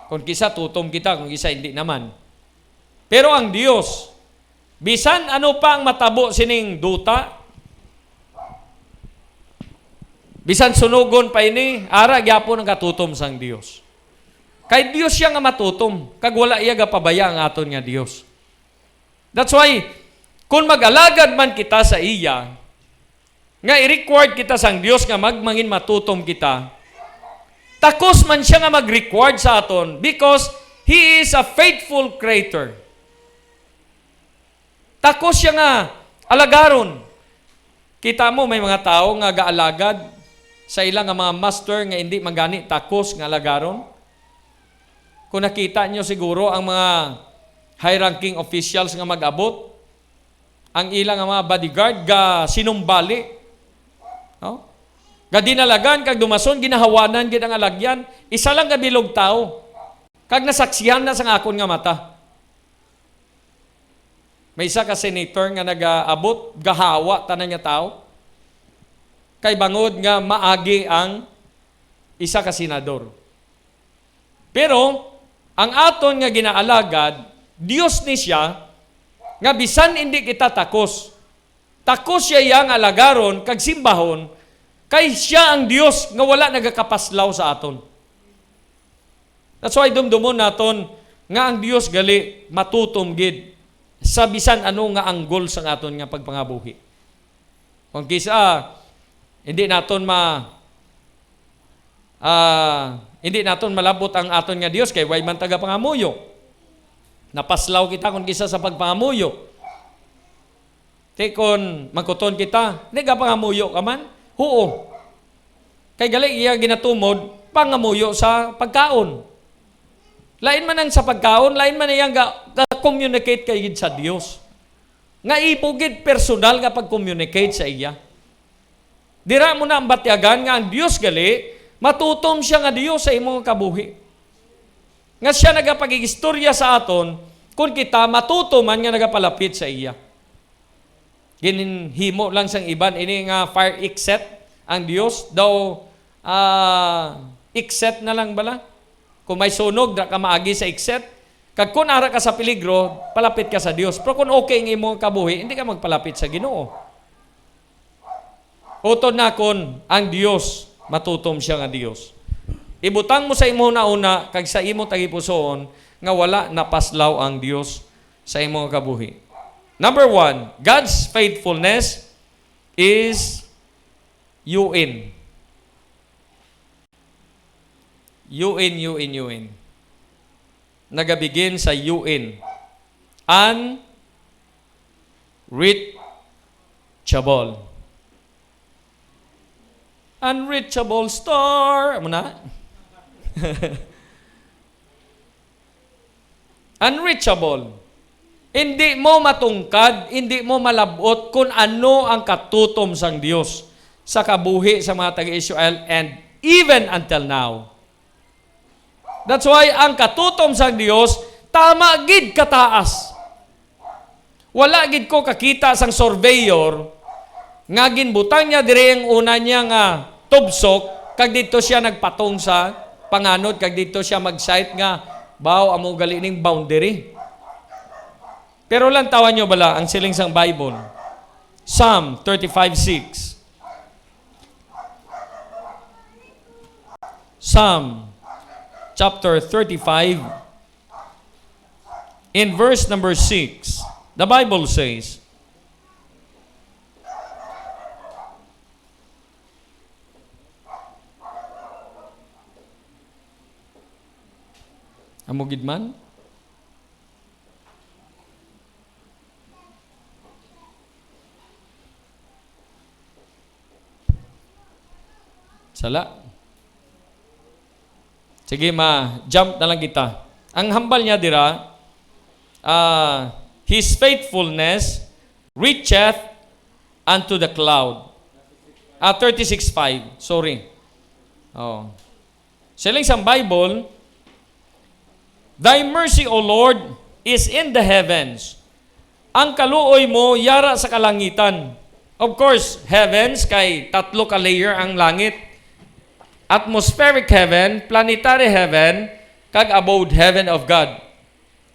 Kung kisa tutom kita, kung kisa hindi naman. Pero ang Dios, bisan ano pa ang matabo sining duta, bisan sunugon pa ini, ara gyapon ang katutom sang Dios. Kay Dios siya nga matutom, kag wala iya gapabaya ang aton nga Dios. That's why, kung mag-alagad man kita sa iya, nga i-required kita sang Dios nga magmangin matutom kita, takos man siya nga mag-required sa aton because He is a faithful creator. Takos siya nga alagaron. Kita mo, may mga tawo nga gaalagad sa ila nga mga master nga indi man gani takos nga alagaron. Kung nakita nyo siguro ang mga high-ranking officials nga mag-abot, ang ila nga mga bodyguard ga sinumbali. No? Nga dinalagan kag dumason, ginahawanan gid ang alagyan. Isa lang ka bilog tawo. Kag nasaksihan na sang akon nga mata. May isa ka senator nga nagaabot, gahawa tanan nga tawo. Kay bangod nga maagi ang isa ka senador. Pero ang aton nga ginaalagad, Dios ni siya, nga bisan indi kita takos, takos siya iya nga alagaron kag simbahon, kay siya ang Dios nga wala nagakapaslaw sa aton. That's why dumdumon naton nga ang Dios gali matutom gid sa bisan ano nga anggol sang aton nga pagpangabuhi. Kung kisa, hindi naton ma-, ah, hindi naton malabot ang aton nga Dios kay way man taga pangamuyo. Napaslaw kita kung kisa sa pagpangamuyo. Ti kon mangkuton kita, "Nagapangamuyo ka man?" "Huo." Kay gali iya ginatumod, pangamuyo sa pagkaon. Lain man ang sa pagkaon, lain man iyang ga-, ga-communicate kay gid sa Dios. Nga imo gid personal nga pag-communicate sa iya. Dira mo na ang batyagan nga ang Dios gali, matutom siya nga Dios sa imo nga kabuhi. Nga siya nagapag-igistorya sa aton, kung kita matutom man nga nagapalapit sa iya. Ginhimo lang sang iban ini nga fire exit ang Dios. Daw, ah, exit na lang bala. Kung may sunog, da ka maagi sa exit. Kag kung ara ka sa peligro, palapit ka sa Dios. Pero kung okay ang imong kabuhi, hindi ka magpalapit sa Ginoo. Utod nakon, ang Dios, matutom siya nga Dios. Ibutang mo sa imo hunahuna kag sa imo tagipusoon nga wala napaslaw ang Dios sa imo nga kabuhi. Number one, God's faithfulness is U N. U N, U N, U N. Nagabigin sa U N. Unreachable. Unreachable star. Amo na? Unreachable. Hindi mo matungkad, hindi mo malab-ot kung ano ang katutom sang Dios sa kabuhi sa mga taga-Israel and even until now. That's why ang katutom sang Dios tama gid kataas. Wala gid ko kakita sang surveyor nga ginbutang niya diri ang una niya nga tubsok, kag didto siya nagpatong sa panganod, kag didto siya mag-cite nga, "Baw, amo gali ning boundary." Pero lantawan nyo bala ang siling sang Bible? Psalm thirty-five six. Psalm chapter thirty-five, in verse number six, the Bible says, amo gid man? Sala. Sige, ma-jump na lang kita. Ang hambal niya dira, ah, "His faithfulness reacheth unto the cloud." Ah, thirty-six five. Sorry. Oh. Siling sang Bible, "Thy mercy, O Lord, is in the heavens." Ang kaluoy mo yara sa kalangitan. Of course, heavens kay tatlo ka layer ang langit. Atmospheric heaven, planetary heaven, kag abode heaven of God.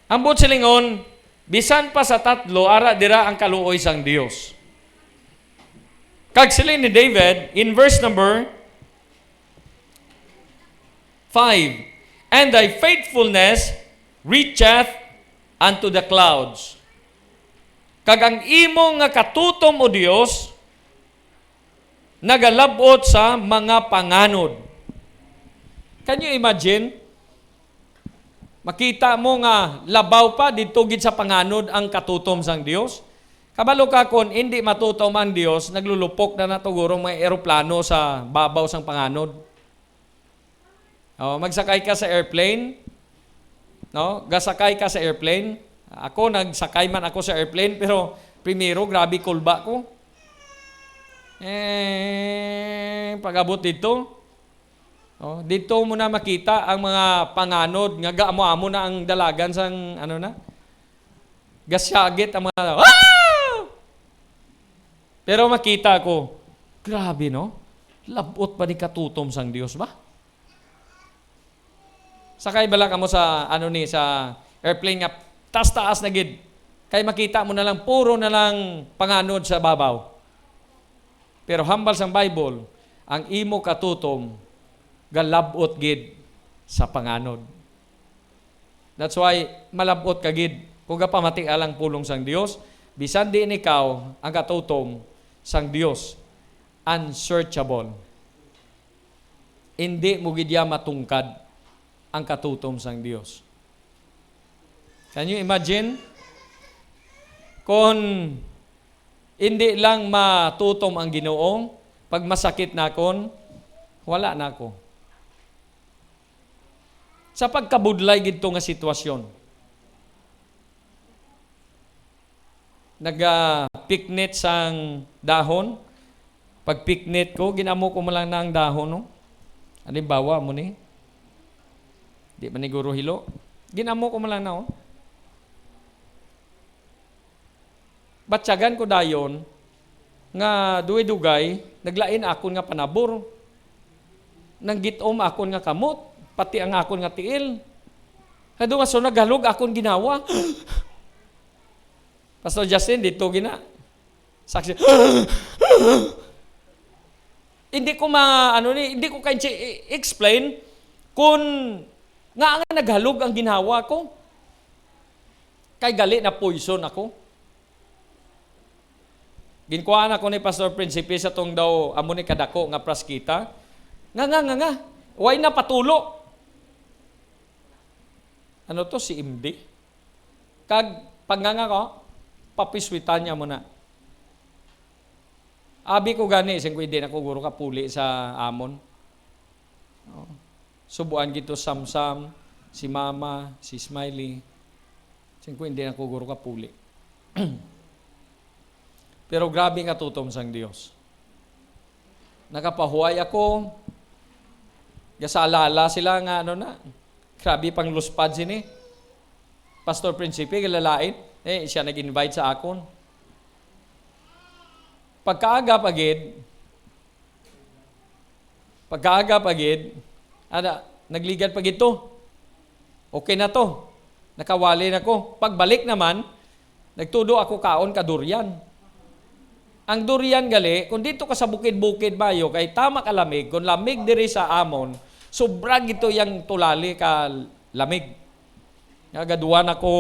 Ang buot silingon, bisan pa sa tatlo, ara dira ang kaluoy sang Dios. Kag siling ni David in verse number five, "And thy faithfulness reacheth unto the clouds." Kag ang imo nga katutom, O Dios, nagalab-ot sa mga panganod. Can you imagine? Makita mo nga labaw pa didto gid sa panganod ang katutom sang Dios. Kabalo ka, kon indi matutom ang Dios, naglulupok na na to guro mga eroplano sa babaw sang panganod. Oh, magsakay ka sa airplane, no? Gasakay ka sa airplane. Ako, nagsakay man ako sa airplane, pero primero, grabe kulba ko. Eh, pag-abot dito, oh, dito mo na makita ang mga panganod nga gaamo-amo na ang dalagan sang, ano na, gasyagit ang mga, "Ah!" Pero makita ko, grabe, no? Labot ba ni katutom sang Dios ba? Sakay bala kamo sa, ano ni, sa airplane nga taas-taas na gid. Kay makita mo na lang, puro na lang panganod sa babaw. Pero hambal sang Bible, ang imo katutom galab-ot gid sa panganod. That's why malab-ot ka gid kung gapamati ka lang pulong sang Dios, bisan diin ikaw ang katutom sang Dios, unsearchable. Indi mo gid ya matungkad ang katutom sang Dios. Can you imagine? Kon indi lang matutom ang Ginoo, pag masakit nakon, wala na ako. Sa pagkabudlay gid to nga sitwasyon, nagapiknit sang dahon. Pagpiknit ko, gin-amo ko man lang na ang dahon, no? Halimbawa mo ni, di man ni guro hilo. Gin-amo ko man lang na, oh. Batyagan ko dayon nga dugay-dugay naglain akon nga panabor. Nanggitom akon nga kamot, pati ang akon nga tiil. Kay dumaso naghalog akon ginawa. Pastor Justin, dito gina. Saksi. Hindi ko ma-, ano ni, hindi ko kay i-explain kung nga nga naghalog ang ginhawa ko. Kay gali na poison ako. Ginkuhaan ako ni Pastor Prinsipe sa tong daw amo ni kadako nga praskita. Nga, nga, nga, nga. Way na patulo. Ano to, si M D? Kag pagnganga ko, papiswitan niya mo na. Abi ko gani, sing ko, "Hindi na ko guro kapuli sa amon." Oh. Subuan gito, Samsam, si Mama, si Smiley. Sing ko, "Hindi na ko guro kapuli." Pero grabe nga tutom sang Dios. Nakapahuway ako. Gasalala sila nga, ano na, grabe pang luspad sini. Pastor Prinsipe, galalain. Eh, siya nag-invite sa akon. Pagkaaga pa gid, pagkaaga pa gid, ana, nagligad pa gid to. Okay na to. Nakawali na ko. Pagbalik naman, nagtudo ako kaon ka durian. Ang durian gali, kung dito ka sa bukid-bukid bayo, kay tama ka lamig. Kung lamig diri sa amon, sobra gito yang tulali ka lamig. Nga gaduan ako,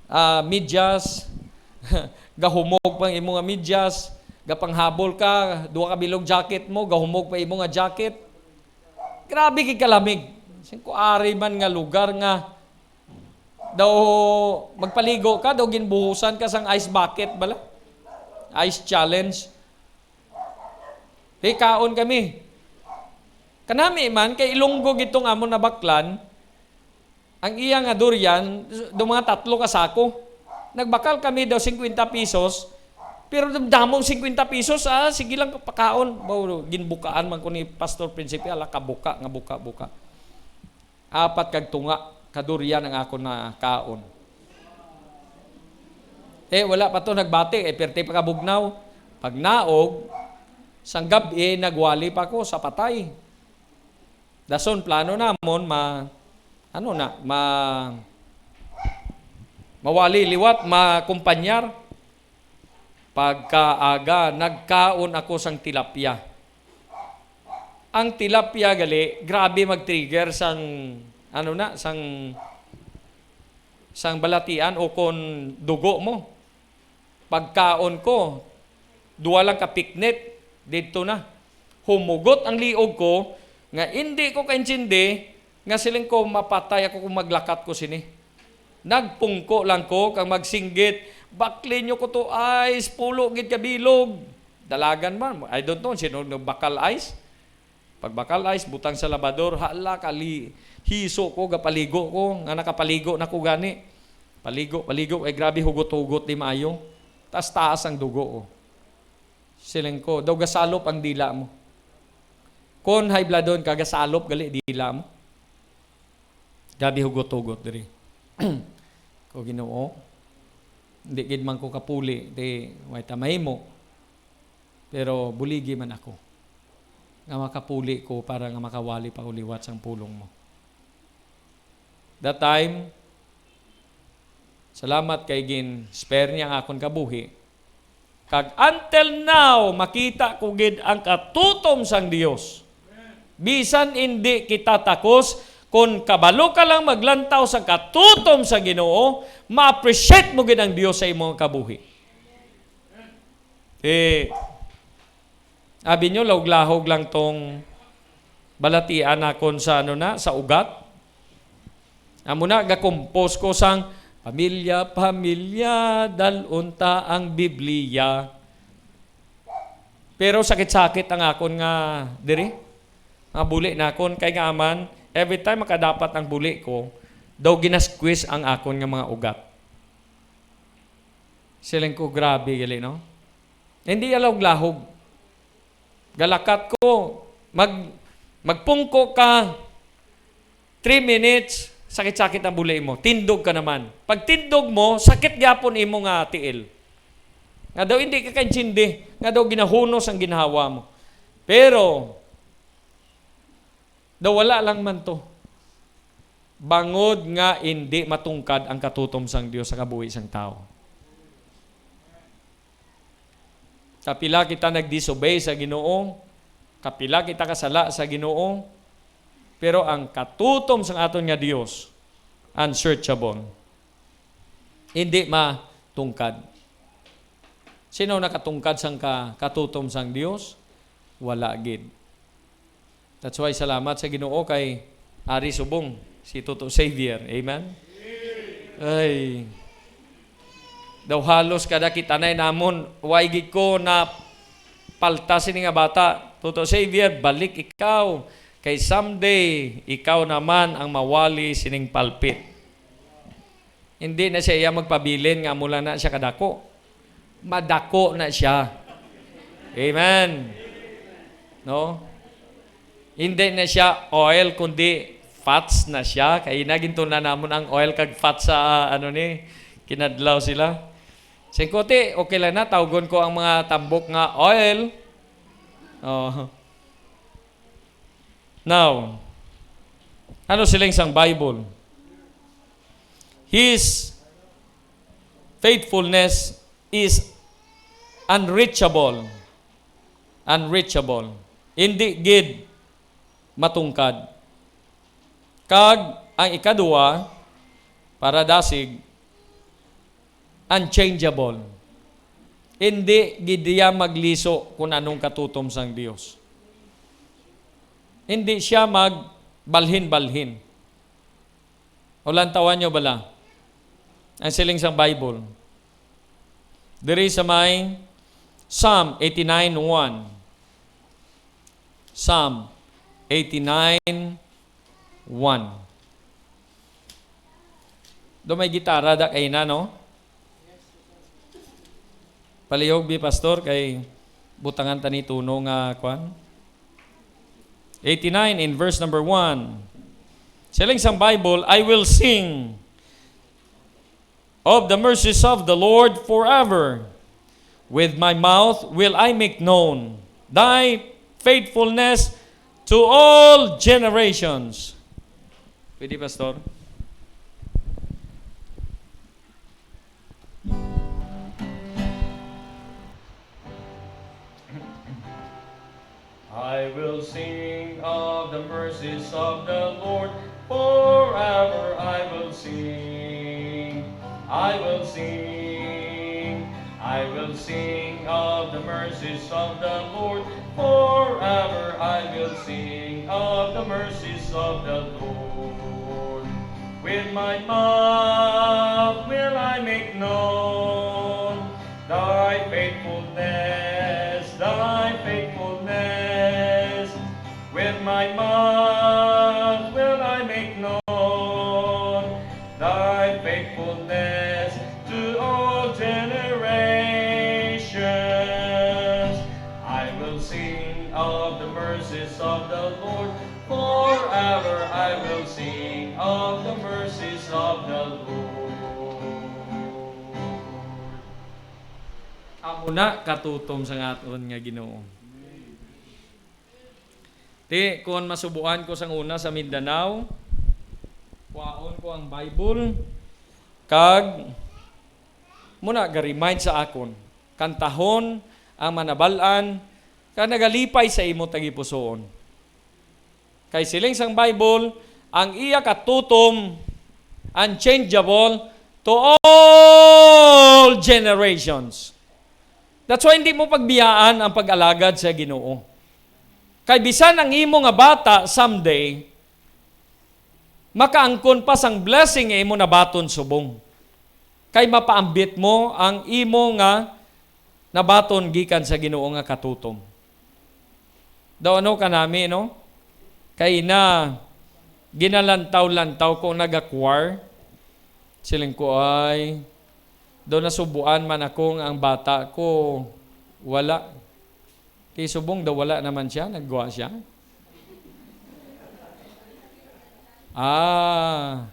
ah, medyas, gahumog pang imo nga medyas, gapanghabol ka, duha ka bilog jacket mo, gahumog pa imo nga jacket. Grabe gid kalamig. Sing ko, ari man nga lugar nga daw magpaligo ka, daw ginbuhusan ka sang ice bucket bala. Ice challenge. Di kaon kami. Kanami man, kay Ilonggo gid tong amon nabaklan, ang iya nga durian, do mga tatlo ka sako. Nagbakal kami daw singkwenta pesos, pero damdamong singkwenta pesos, ah, sige lang pakaon. Baw, ginbukaan man ko ni Pastor Prinsipe, ala, kabuka nga buka-buka. Apat kag tunga ka durian ang akon nakaon. Eh, wala pa to nagbati, eh, perte pa kabugnaw. Pagnaog, sang gab-i, nagwali pa ko sa patay. Dason, plano namon, ma-, ano na, ma-, mawali liwat, makumpanyar. Pagkaaga, nagkaon ako sang tilapia. Ang tilapia gali, grabe mag-trigger sang, ano na, sang, sang balatian o kon dugo mo. Pagkaon ko, duha lang ka piknit, didto na. Humugot ang liog ko, nga indi ko kaintindi, nga siling ko, "Mapatay ako kung maglakat ko sini." Nagpungko lang ko, kag magsinggit, "Bakli nyo ko to ice, pulo gid ka bilog." Dalagan man, I don't know, sino nagbakal ice? Pagbakal ice, butang sa labador, hala, kali, hiso ko, gapaligo ko, nga nakapaligo na ko gani. Paligo, paligo, ay grabe, hugot-hugot, di maayo. Taas-taas ang dugo, oh. Siling ko, daw gasalop ang dila mo. Kon high bloodon ka, gasalop gali dila mo. Grabe hugot-hugot diri. Ko Ginoo, hindi gid man ko kapuli, di way ta mahimo. Pero buligi man ako nga makapuli ko para nga makawali pa ko liwat sang pulong mo. That time, salamat kay gin-spare niya ang akon kabuhi. Kag until now, makita ko gid ang katutom sang Dios. Bisan indi kita takos, kon kabalo ka lang maglantaw sa katutom sang Ginoo, ma-appreciate mo gid ang Dios sa imong kabuhi. Eh, abi nyo, lahog-lahog lang tong balatian nakon sa, ano na, sa ugat. Amo na, gakumpos ko sang, "Pamilya, pamilya, dal-on ta ang Biblia." Pero sakit-sakit ang akon nga diri. Nga buli nakon, kay nga man, every time makadapat ang buli ko, daw ginasqueeze ang akon nga mga ugat. Siling ko, "Grabe gali, no?" Hindi ya lahog-lahog. Galakat ko, mag-, magpungko ka, three minutes, sakit-sakit ang buli mo. Tindog ka naman. Pag tindog mo, sakit gyapon imo nga tiil. Nga daw hindi ka kaintindi, nga daw ginahunos ang ginhawa mo. Pero, daw wala lang man to. Bangod nga indi matungkad ang katutom sang Dios sa kabuhi sang tawo. Kapila kita nag-disobey sa Ginoo, kapila kita kasala sa Ginoo, pero ang katutom sang aton nga Dios, unsearchable. Hindi matungkad. Sino nakatungkad sang ka-, katutom sang Dios? Wala gid. That's why salamat sa Ginoo kay ari subong si Toto Xavier. Amen? Ay. Daw halos kada kita na namon, way gid ko na palta sini nga bata. "Toto Xavier, balik ikaw. Kay someday, ikaw naman ang mawali sining pulpit." Hindi na siya iya magpabilin nga amo lang na siya kadako. Madako na siya. Amen. No? Hindi na siya oil, kundi fats na siya. Kay ina, gintunan namon ang oil kag fats sa, ah, ano ni, kinadlaw sila. Singkuti, okay lang na, tawgon ko ang mga tambok nga oil. Oh. Now, ano siling sang Bible? His faithfulness is unreachable. Unreachable. Hindi gid matungkad. Kag ang ikaduha, para dasig, unchangeable. Hindi gid iya magliso kun anong katutom sang Dios. Hindi siya magbalhin-balhin. O, lantawan nyo bala ang siling sang Bible. Diri sa may Psalm eighty-nine one. Psalm eighty-nine one. Do may gitara da kay na, no? Palihog bi, Pastor, kay butangan ta ni tuno nga kwan. Eighty-nine in verse number one. Siling sang Bible, "I will sing of the mercies of the Lord forever. With my mouth will I make known thy faithfulness to all generations." Pwede, Pastor? I will sing of the mercies of the Lord. Forever I will sing. I will sing. I will sing of the mercies of the Lord. Forever I will sing of the mercies of the Lord. With my mouth will I make known thy faithfulness, thy faithfulness. With my mouth will I make known thy faithfulness to all generations. Mercies of the Lord, forever I will sing of the mercies of the Lord. Amo na katutom sang aton nga Ginoo. Ti, kon masubuan ko sang una sa Mindanao, kuhaon ko ang Bible, kag muna ga-remind sa akon, kantahon ang manabal-an, kag nagalipay sa imo tagipusoon. Kay siling sang Bible, ang iya katutom unchangeable to all generations. That's why hindi mo pagbiyaan ang pag-alagad sa Ginoo. Kay bisan ang imo nga bata someday, makaangkon pa sang blessing nga imo nabaton subong. Kay mapaambit mo ang imo nga nabaton gikan sa Ginoo nga katutom. Daw ano kanami, no? Kay na, ginalantaw-lantaw ko nagakwar. Siling ko, "Ay, daw nasubuan man ako nga ang bata ko wala." Ti subong daw wala naman siya, nagwa siya. Ah,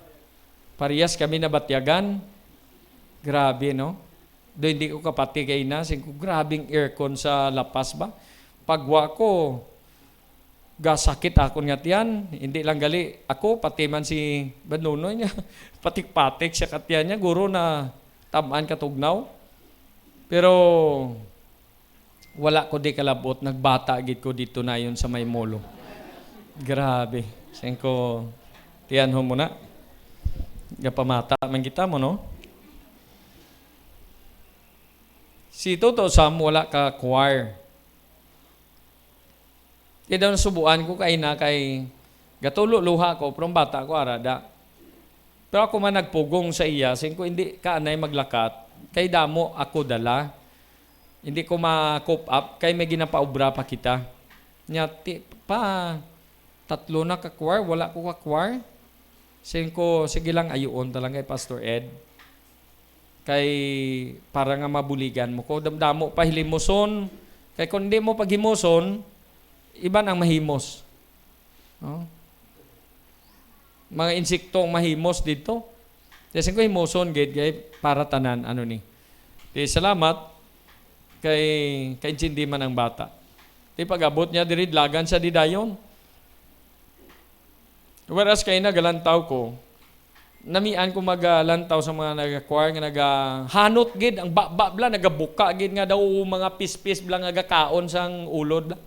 parehas kami nabatyagan. Grabe, no? Do hindi ko kapati kay na, sing ko, "Grabing aircon sa La Paz ba?" Pagwa ko, gasakit akon nga tiyan. Hindi lang gali ako, pati man si Banunoy niya. Patik-patik siya katiyan niya, guro na tamaan katugnaw. Pero wala ko di kalabot, nagbata gid ko dito nayon sa may molo. Grabe. Sing ko, tiyan ho muna. Gapamata man kita mo, no? Si Toto Sam wala ka choir. Kaya daw nasubuan ko kay na kay gatulo luha ko, pero ang bata ko arada. Pero ako man nagpugong sa iya, sing ko hindi ka anay maglakat, kay damo ako dala. Hindi ko ma-cope up, kay may ginapaubra pa kita. Nya, ti, pa, tatlo na ka choir, wala ko ka choir. Sing ko, sige lang, ayuon ta lang kay Pastor Ed. Kay para nga mabuligan mo ko, damdamo pa hilimuson. Kay kung di mo paghimuson, iban ang mahimos. No? Mga insekto ang mahimos dito. Kasi ko himuson gid kay para tanan, ano ni. Di salamat kay kaintindi man ang bata. Di pag-abot niya diri, dlagan sa didayon. Whereas kay nagalantaw ko, namian ko magalantaw sa mga nagakwar nga nagahanot gid, ang baba bla, nagabuka gid nga daw mga pispis bla nga gakaon sang ulod bla.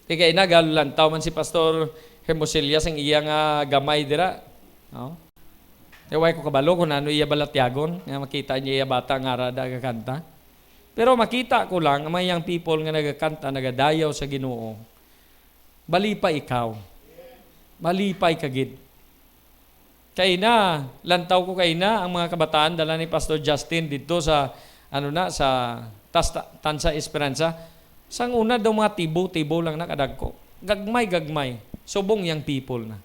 Kay nagalantaw man si Pastor Hermosillas ang iya nga gamay dira. No? Kay way ko kabalo kung ano iya balatyagon, nga makita niya iya bata nga ara nagakanta. Pero makita ko lang, ang mga young people nga nagakanta, nagadayaw sa Ginoo, bali pa ikaw. Malipay ka gid. Kay na, lantaw ko kay na, ang mga kabataan, dala ni Pastor Justin dito sa, ano na, sa Tas-, Tansa Esperanza. Sang una daw mga tibo-tibo lang nakadagko. Gagmay-gagmay. Subong young people na.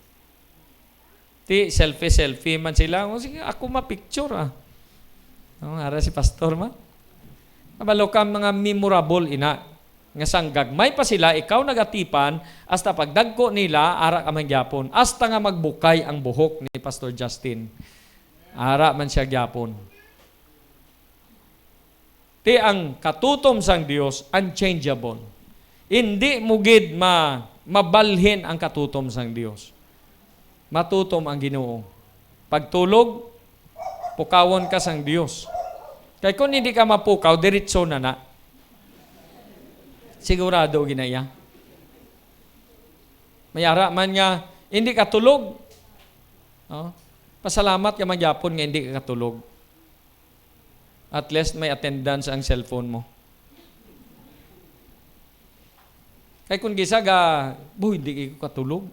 Ti, selfie-selfie man sila. O, sige, ako ma-picture, ah. No, ara si pastor man. Kabalo ka, mga memorable ina. Nga sang gagmay pa sila, ikaw nagatipan, hasta pagdagko nila, ara ka man gyapon. Hasta nga magbukay ang buhok ni Pastor Justin. Ara man siya gyapon. Ti ang katutom sang Dios, unchangeable. Indi mo gid ma-, mabalhin ang katutom sang Dios. Matutom ang Ginoo. Pagtulog, pukawon ka sang Dios. Kay kung hindi ka mapukaw, diretso na na. Sigurado gid na iya. May ara man nga, hindi ka tulog. Oh, pasalamat ka man gyapon nga hindi ka tulog. At least may attendance ang cellphone mo. Kay kung gisa ga, "Boy, hindi ko katulog."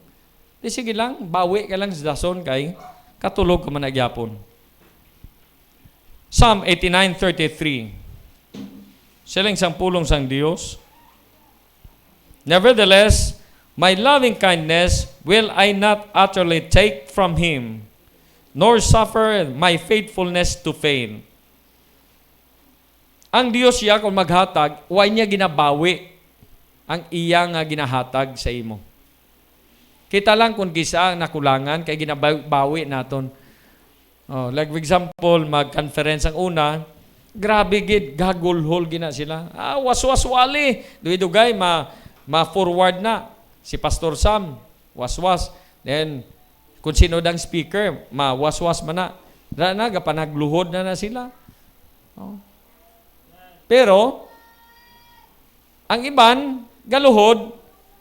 Di sige lang, bawi ka lang sa dason kay katulog ka man na gyapon. Psalm eighty-nine thirty-three. Siling sang pulong sang Dios, "Nevertheless, my loving kindness will I not utterly take from him, nor suffer my faithfulness to fail." Ang Dios siya, kung maghatag, wa niya ginabawi ang iya nga ginahatag sa imo. Kita lang kung kisa ang nakulangan, kay ginabawi naton. Oh, like, for example, mag-conference ang una, grabe gid, gagulhol gina sila. Ah, waswas wali. Dugay-dugay, ma, ma-forward na si Pastor Sam, waswas. Then, kung sino dang speaker, ma, waswas man na. Dara na, gapanagluhod na na sila. Oh. Pero, ang iban, galuhod,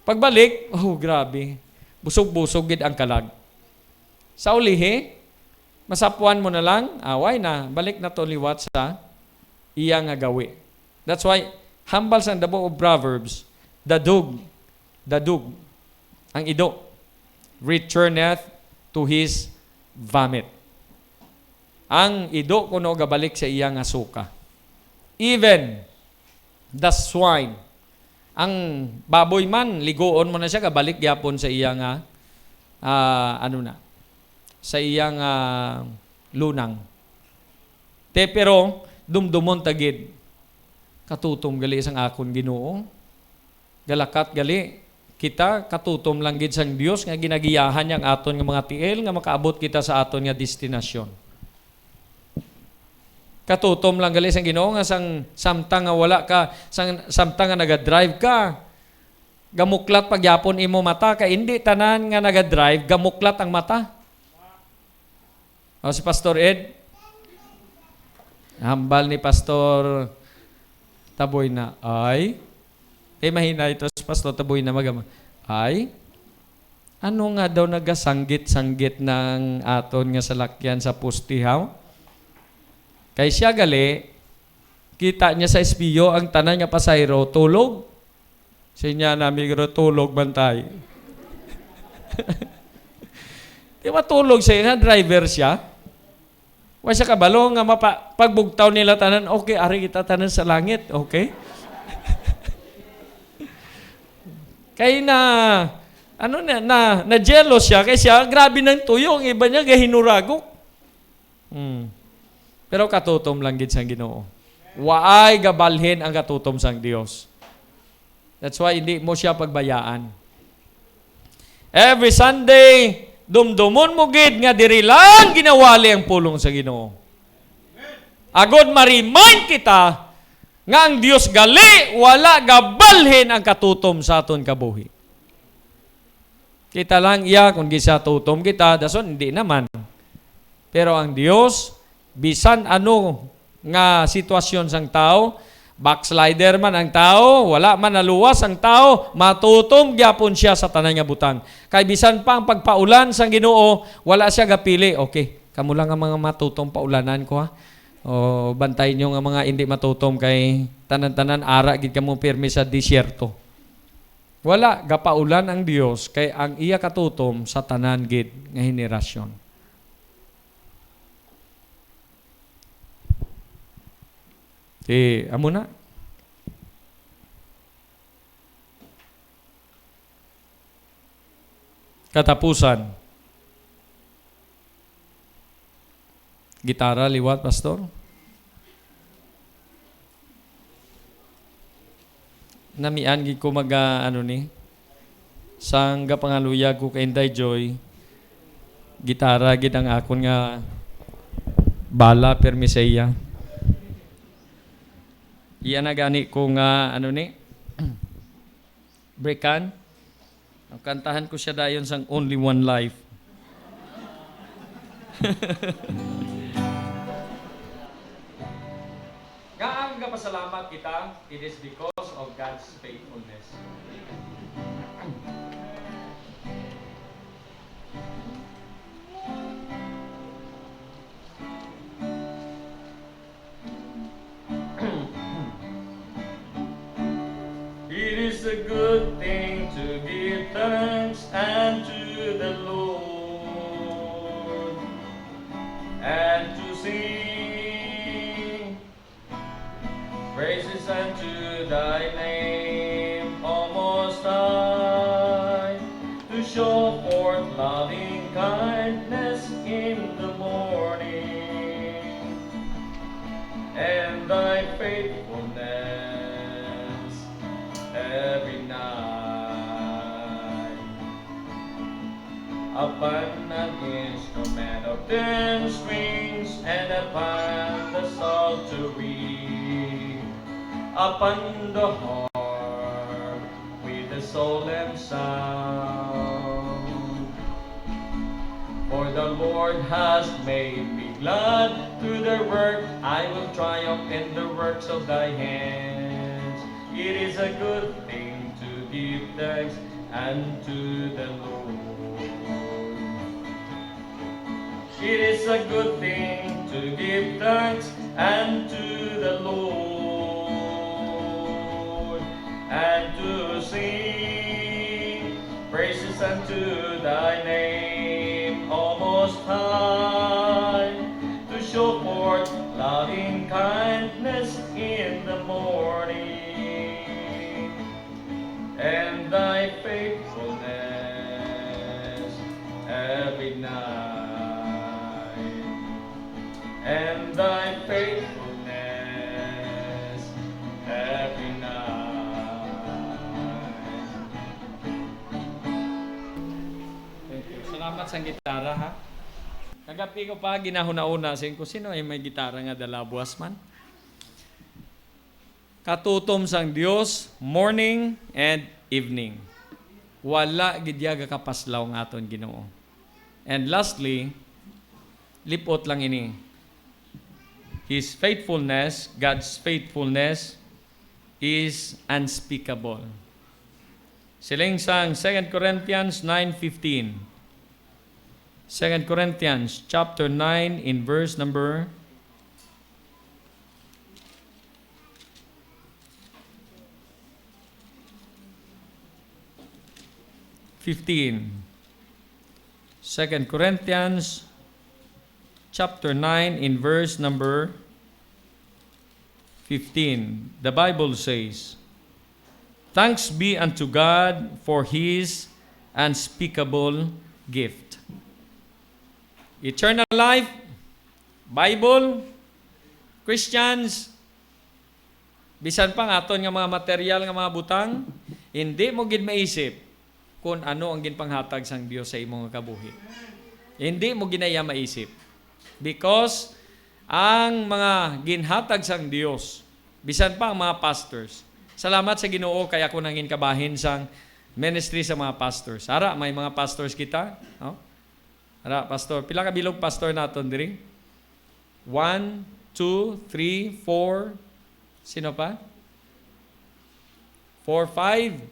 pagbalik, oh, grabe. Busog-busog gid ang kalag. Sa ulihi, masapuan mo na lang, away na, balik na to liwat sa iya nga gawi. That's why, hambal sang the book of Proverbs, the dog, the dog, ang ido, returneth to his vomit. Ang ido kuno gabalik sa iya nga suka. Even the swine, ang baboy man, liguon mo na siya, gabalik gyapon sa iya nga, ah, ano na, sa iya nga lunang. Te, pero dumdumon ta gid, katutom gali sang akon Ginoo. Galakat gali kita, katutom lang gid sang Dios nga ginagiyahan niya ang aton nga mga tiil nga makaabot kita sa aton nga destinasyon. Katutom lang gali sang Ginoo nga sang samtang nga wala ka, sang samtang nga nagadrive ka, gamuklat pa gyapon imo mata, kay indi tanan nga nagadrive gamuklat ang mata. O, si Pastor Ed? Hambal ni Pastor Taboy na, ay. Eh, mahinay to si Pastor Taboy na magama. Ay, ano nga daw nagasanggit-sanggit ng aton nga salakyan sa poste, haw? Kay siya gali, kita niya sa espeho ang tanan nga pasahero, tulog. Sinya nami, "Guro, tulog man tay." Di ba tulog siya, nga driver siya? Wa siya kabalo nga mapa-, pagbugtaw nila tanan, "Okay, ari kita tanan sa langit, okay?" Kay na, ano na, na, na-jealous siya, kay siya, grabe ng tuyo, ang iba niya, gahinuragok. Hmm. Pero katutom lang gid sang Ginoo. Waay gabalhin ang katutom sang Dios. That's why hindi mo siya pagbayaan. Every Sunday, dumdumon mo gid nga diri lang ginawali ang pulong sa Ginoo. Agod ma-remind kita nga ang Dios gali wala gabalhin ang katutom sa aton kabuhi. Kita lang iya kung gisa tutom kita, dason hindi naman. Pero ang Dios, bisan ano nga sitwasyon sang tawo, backslider man ang tawo, wala man naluwas ang tawo, matutom gyapon siya sa tanan nga butang. Kay bisan pa ang pagpaulan sang Ginoo, wala siya gapili. Okay, kamo lang ang mga matutom, paulanan ko, ha. O, bantay nyo nga mga hindi matutom, kay tanan-tanan ara gid kamo pirmi sa disyerto. Wala gapaulan ang Dios, kay ang iya katutom sa tanan gid nga henerasyon. Ti, amo na. Katapusan. Gitara liwat, Pastor? Namian gid ko mag, ah, ano ni, sang gapangaluyag ko kay Inday Joy, gitara gid ang akon nga bala, permi sa iya. Iya na gani ko nga, ano ni, Brekan? Ang kantahan ko siya dayon sang Only One Life. Nga ang gapasalamat kita, it is because of God's faithfulness. It is a good thing to give thanks unto the Lord and to sing praises unto thy name, O Most High, to show forth loving kindness in the morning, and thy faithfulness every night. Upon an instrument of ten strings and upon the psaltery, upon the harp with a solemn sound. For the Lord has made me glad through their work. I will triumph in the works of thy hands. It is a good thing to give thanks unto the Lord. It is a good thing to give thanks unto the Lord and to sing praises unto thy name, O Most High, to show forth loving kindness in the morning and thy faithfulness every night, and thy faithfulness every night. Thank you. Salamat sa gitara, ha? Kagabi ko pa ginahuna-una, sin ko, sino ay may gitara nga dala, buwas man? Katutom sang Dios, morning and evening. Wala gid iya gakapaslaw ang aton Ginoo. And lastly, lipot lang ini. His faithfulness, God's faithfulness, is unspeakable. Siling sang Second Corinthians nine fifteen. Second Corinthians chapter nine in verse number fifteen. Second Corinthians chapter nine in verse number fifteen. The Bible says, "Thanks be unto God for his unspeakable gift." Eternal life, Bible, Christians, bisan pa ang aton nga mga material nga mga butang, hindi mo gid maisip kung ano ang ginpanghatag sang Dios sa imo nga kabuhi. Hindi mo gid na iya maisip. Because ang mga ginhatag sang Dios, bisan pa ang mga pastors, salamat sa Ginoo kay ako nangin kabahin sang ministry sa mga pastors. Ara, may mga pastors kita, no? Ara, pastor. Pila ka bilog pastor naton diri? One, two, three, four. Sino pa? Four, five.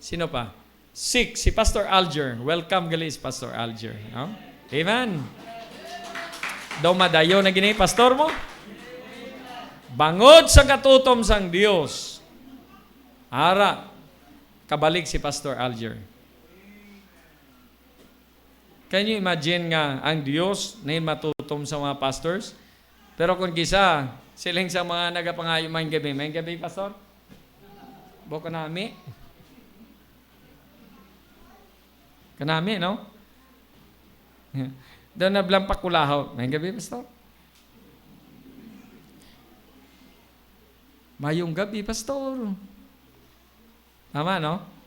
Sino pa? Six. Si Pastor Alger. Welcome gali si Pastor Alger, no? Amen. Daw madayo na gini, pastor mo? Bangod sa katutom sang Dios. Ara, kabalik si Pastor Alger. Can you imagine nga ang Dios na matutom sa mga pastors? Pero kung kisa, siling sa mga nagapangayo, "Maayong gabi, maayong gabi, pastor." Bo kanami. Kanami, no? Daw na blang pakulahaw. "Maayong gabi, pastor." "Maayong gabi, pastor." Tama, no?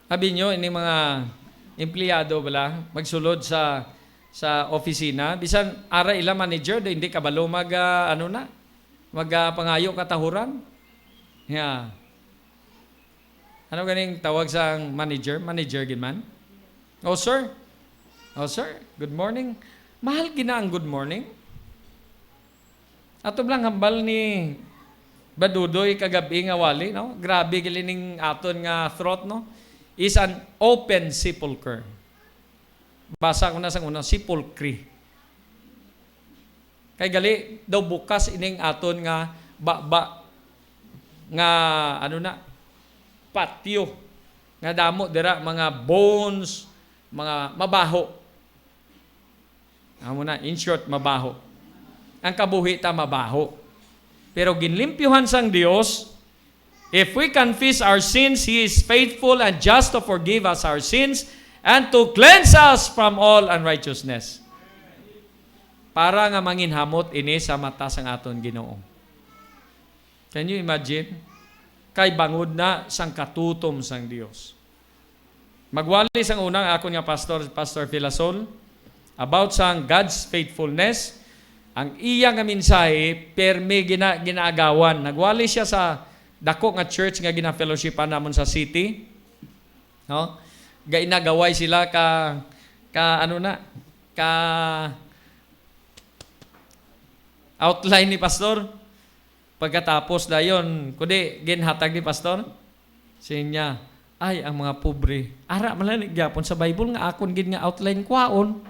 Abi nyo, ini mga empleyado bala, magsulod sa, sa opisina, bisan ara ila manager, daw hindi kabalo mag, ah, ano na, mag, ah, pangayo katahuran. Yeah. Ano ganing tawag sa manager? Manager gid man? "Oh, sir. Oh, sir. Good morning." Mahal gina ang good morning. Ato lang hambal ni Badudoy kagabi nga wali, no? Grabe gali ning aton nga throat, no? Is an open sepulcher. Basa ko na sa una, sepulchre. Kay gali daw bukas ining aton nga baba nga, ano na, patio. Nga damo dira, mga bones, mga mabaho. Amo na, in short, mabaho. Ang kabuhi ta mabaho. Pero ginlimpyuhan sang Dios, if we confess our sins, He is faithful and just to forgive us our sins and to cleanse us from all unrighteousness. para nga manginhamot ini sa mata sang aton Ginoo. Can you imagine? Kay bangod na sang katutom sang Dios. Magwali sang una ang akon nga pastor, Pastor Filasol, about sang God's faithfulness. Ang iya nga mensahe, permi gina-, ginaagawan. Nagwali siya sa dako nga church nga gina-fellowshipan namon sa city. No? Gainagaway sila ka, ka ano na, ka outline ni Pastor. Pagkatapos dayon, kundi ginhatag ni Pastor, siling niya, "Ay, ang mga pobre. Ara man lang ni gyapon sa Bible nga akon gid nga outline kwaon."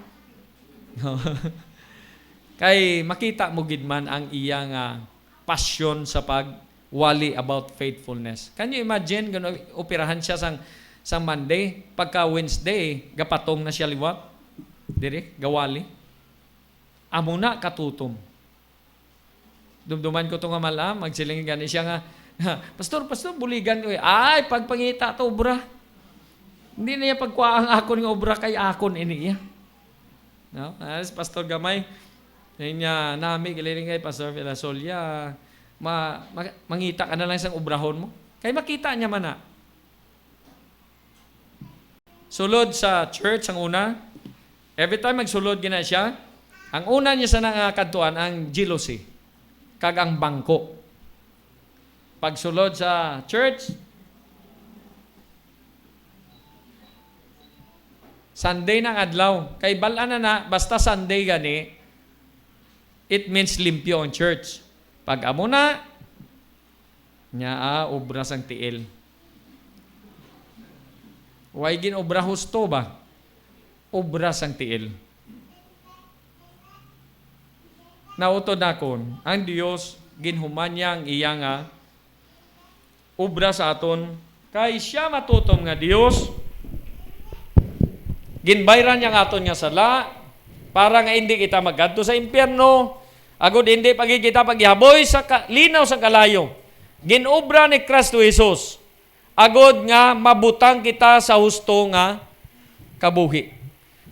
Kay makita mo gid man ang iya nga pasyon sa pagwali about faithfulness. Can you imagine, kung operahan siya sang, sang Monday, pagka Wednesday, gapatong na siya liwat? Diri, gawali. Amo na katutom. Dumduman ko to nga mal-am, magsiling gani siya nga, "Pastor, pastor, buligan ko eh." Ay, pagpangita to, obra. Hindi na niya pagkuha ang akon nga obra kay akon ini iya. No? Ah, si Pastor Gamay, yun niya, nami, gililing kay Pastor Filasolia, ma, ma, mangita ka na lang sang obrahon mo. Kay makita niya man na. Sulod sa church, ang una, every time magsulod gina siya, ang una niya sana nga kadtuan ang jealousy kag ang bangko. Pagsulod sa church, Sunday na ang adlaw. Kay bal-an na na, basta Sunday gani, it means limpyo ang church. Pag amo na, nya, ah, obra sang tiil. Way gin-obra husto ba? Obra sang tiil. Nautod nakon, ang Dios ginhuman niya ang iya nga obra sa aton, kay sia matutom nga Dios. Ginbayran niya ang aton nga sala para nga indi kita magkadto sa impyerno, agod indi pa gid kita paghihaboy sa ka-, linaw sang kalayo. Ginobra ni Cristo Jesus agod nga mabutang kita sa husto nga kabuhi.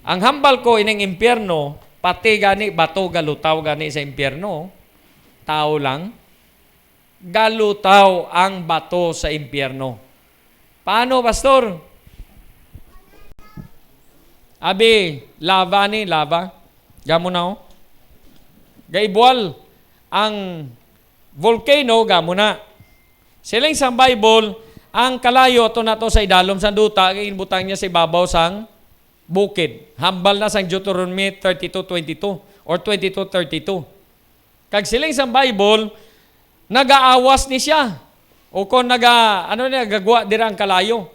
Ang hambal ko, ining impyerno, pati gani bato galutaw gani sa impyerno, tao lang, galutaw ang bato sa impyerno. Paano, Pastor? Abi, lava ni, lava. Gamo na, oh. Gaibual ang volcano, gamo na. Siling sang Bible, ang kalayo ato nato sa idalom sang duta, kay ginbutang niya sa ibabaw sang bukid. Hambal na sang Deuteronomy thirty-two twenty-two or twenty-two thirty-two. Kag siling sang Bible, nagaawas ni siya. O kon naga-, ano niya, nagagwa dira ang kalayo.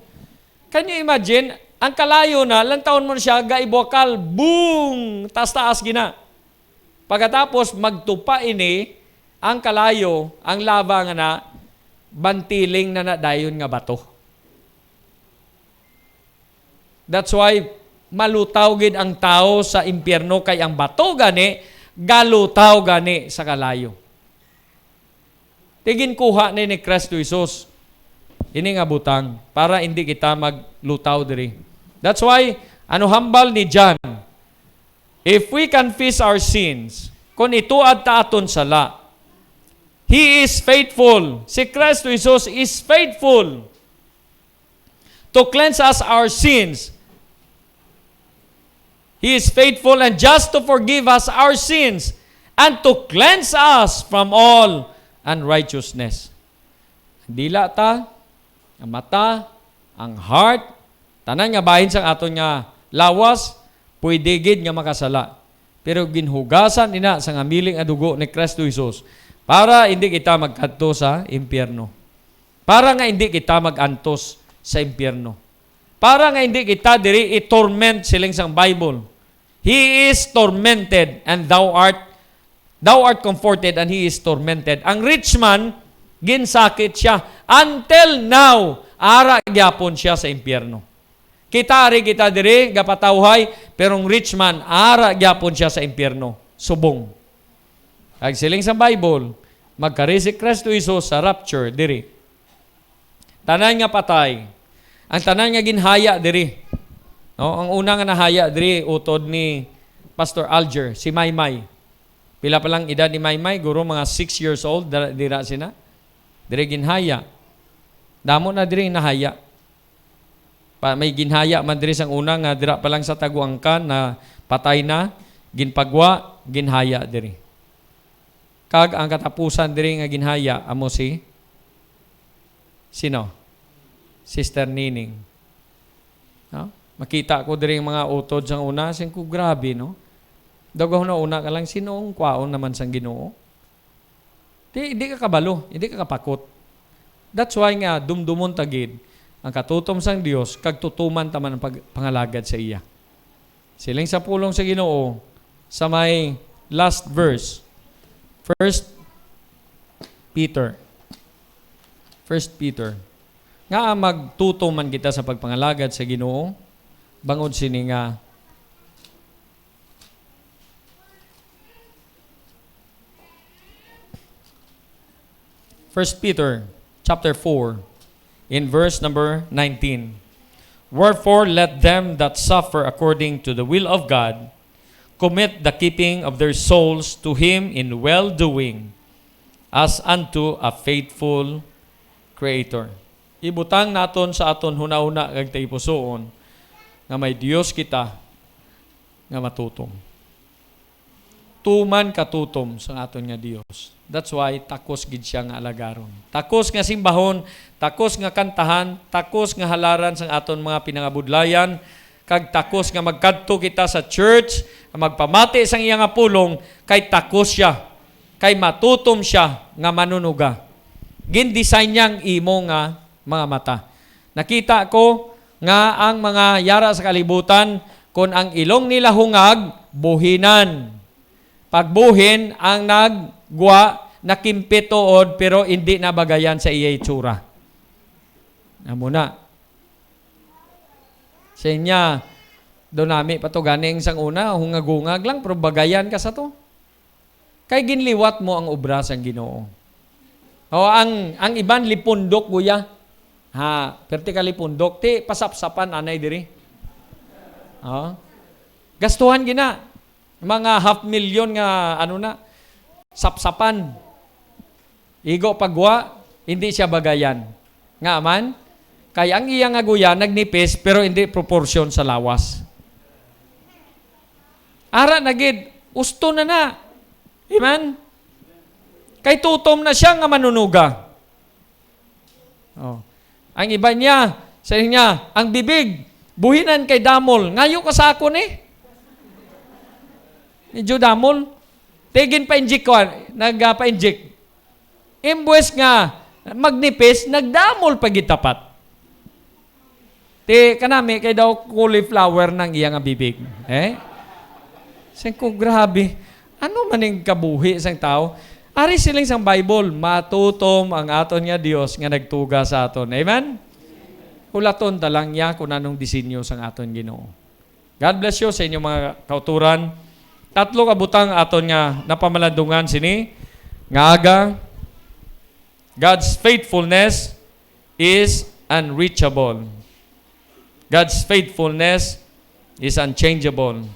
Can you imagine? Ang kalayo na, lantawon mo na siya, gaibuakal, boom! Taas-taas gina. Pagkatapos, magtupa ini, ang kalayo, ang lava nga na, bantiling na na dayon nga bato. That's why malutaw gid ang tawo sa impyerno, kay ang bato gani galutaw gani sa kalayo. Ti ginkuha ni, ni Cristo Jesus ini nga butang para hindi kita maglutaw diri. That's why, ano hambal ni John, if we confess our sins, kung ituad ta aton sala, He is faithful. Si Cristo Jesus is faithful to cleanse us our sins. He is faithful and just to forgive us our sins and to cleanse us from all unrighteousness. Ang dila ta, ang mata, ang heart, tanan nga bahin sang aton nga lawas, pwede gid nga makasala. Pero ginhugasan ina sa ngamili nga dugo ni Cristo Jesus para hindi kita magkadto sa impyerno. Para nga hindi kita mag-antos sa impyerno. Para nga hindi kita diri i-torment, siling sang Bible. He is tormented and thou art, thou art comforted and he is tormented. Ang rich man, ginsakit siya. Until now, ara gyapon siya sa impyerno. Kita ari, kita diri, gapatawhay, pero ang rich man, ara gyapon siya sa impyerno. Subong. Ang siling sa Bible, magkari si Cristo Jesus sa rapture diri. Tanan nga patay, ang tanan nga ginhaya diri. No, ang una nga nahaya diri utod ni Pastor Alger, si Maymay. Pila pa lang edad ni Maymay? Guro, mga six years old, dira, dira sina. Diri ginhaya. Damo na diri nahaya. Pa, may ginhaya man diri sang una nga dira pa lang sa taguangkan na patay na, ginpagwa, ginhaya diri. Kag ang katapusan diri nga ginhaya amo si, sino? Sister Nining. No? Makita ko diri ang mga utod sang una, sing ko, "Grabe, no?" Daw gahuna-una ka lang, sino ang kwaon naman sang Ginoo? Di, di ka kabalo, hindi ka kapakot. That's why nga dumdumon ta gid ang katutom sang Dios, kag tutuman ta man ang pag-, pangalagad sa iya. Siling sa pulong sa Ginoo sa may last verse, First Peter. First Peter. Nga magtutom man kita sa pagpangalagad sa Ginoo, bangod sini nga First Peter chapter four, in verse number nineteen. "Wherefore let them that suffer according to the will of God commit the keeping of their souls to him in well-doing, as unto a faithful Creator." Ibutang naton sa aton hunahuna kag tagipusoon nga may Dios kita nga matutom. Tuman katutom sang aton nga Dios. That's why takos gid siya nga alagaron. Takos nga simbahon, takos nga kantahan, takos nga halaran sang aton mga pinangabudlayan, kag takos nga magkadto kita sa church, nga magpamati sang iya nga pulong, kay takos siya, kay matutom siya nga manunuga. Gin-design niya ang imo nga mga mata. Nakita ko nga ang mga yara sa kalibutan, kon ang ilong nila hungag, buhinan. Pagbuhin ang naggwa, nakimpit tuod, pero indi na bagayan sa iya itsura. Amo na. Sa inya, daw nami pa to gani ang sang una, hungag-hungag lang, pero bagayan ka sa to. Kay ginliwat mo ang obra sang Ginoo. O, ang, ang iban lipundok, guya. Ha, perti ka lipundok, ti pasapsapan anay diri. O. Gastuhan gina. Mga half million nga, ano na, sapsapan. Igo pagwa, hindi siya bagayan. Nga man, kay ang iya nga guya nagnipis, pero hindi proporsyon sa lawas. Ara na gid, usto na na. Amen? Kay tutom na siya nga manunuga. Oh. Ang iba niya, sa niya, ang bibig, buhinan kay damol. Ngayo ka sa akon eh. Medyo damol. Tigin pa-inject ko, nagpa-inject. Imbes nga magnipis, nagdamol pa gid tapat. Ti kanami kay daw cauliflower nang iya nga bibig. Eh? Sing ko, "Grabe. Ano man ning kabuhi sang tawo?" Ari siling sang Bible, "Matutom ang aton nga Dios nga nagtuga sa aton." Amen? Hulaton ta lang niya kung anong disenyo sang aton Ginoo. God bless you sa inyong mga kauturan. Tatlo ka butang aton nga napamalandungan sini nga aga. God's faithfulness is unreachable. God's faithfulness is unchangeable.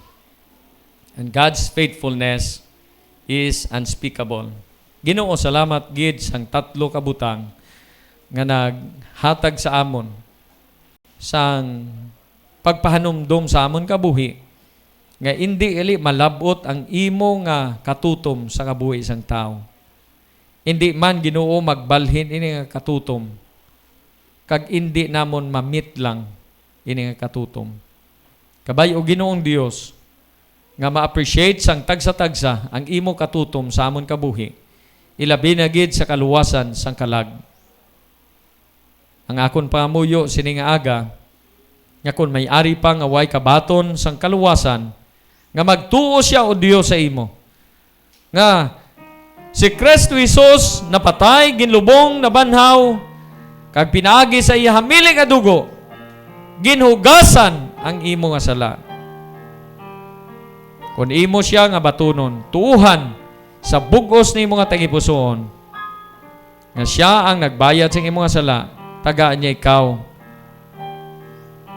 And God's faithfulness is unspeakable. Ginoo, salamat gid sang tatlo ka butang nga naghatag sa amon sang pagpahanumdom sa amon kabuhi nga indi gali malab-ot ang imo nga katutom sa kabuhi sang tawo. Indi man, Ginoo, magbalhin ini nga katutom, kag indi namon mamitlang ini nga katutom. Kabay-o, Ginoong Dios, nga ma-appreciate sang tagsa-tagsa ang imo katutom sa amon kabuhi, ilabi na gid sa kaluwasan sang kalag. Ang akon pangamuyo sini nga aga, nga kon may ari pa nga way kabaton sang kaluwasan, nga magtuo sia, O Dios, sa imo, nga si Cristo Jesus napatay, ginlubong, nabanhaw, kag pinaagi sa iya hamili nga dugo, ginhugasan ang imo nga sala. Kon imo sia nga batunon, tuohan sa bug-os nimo nga tagipusoon, nga sia ang nagbayad sing imo nga sala, tagaan niya ikaw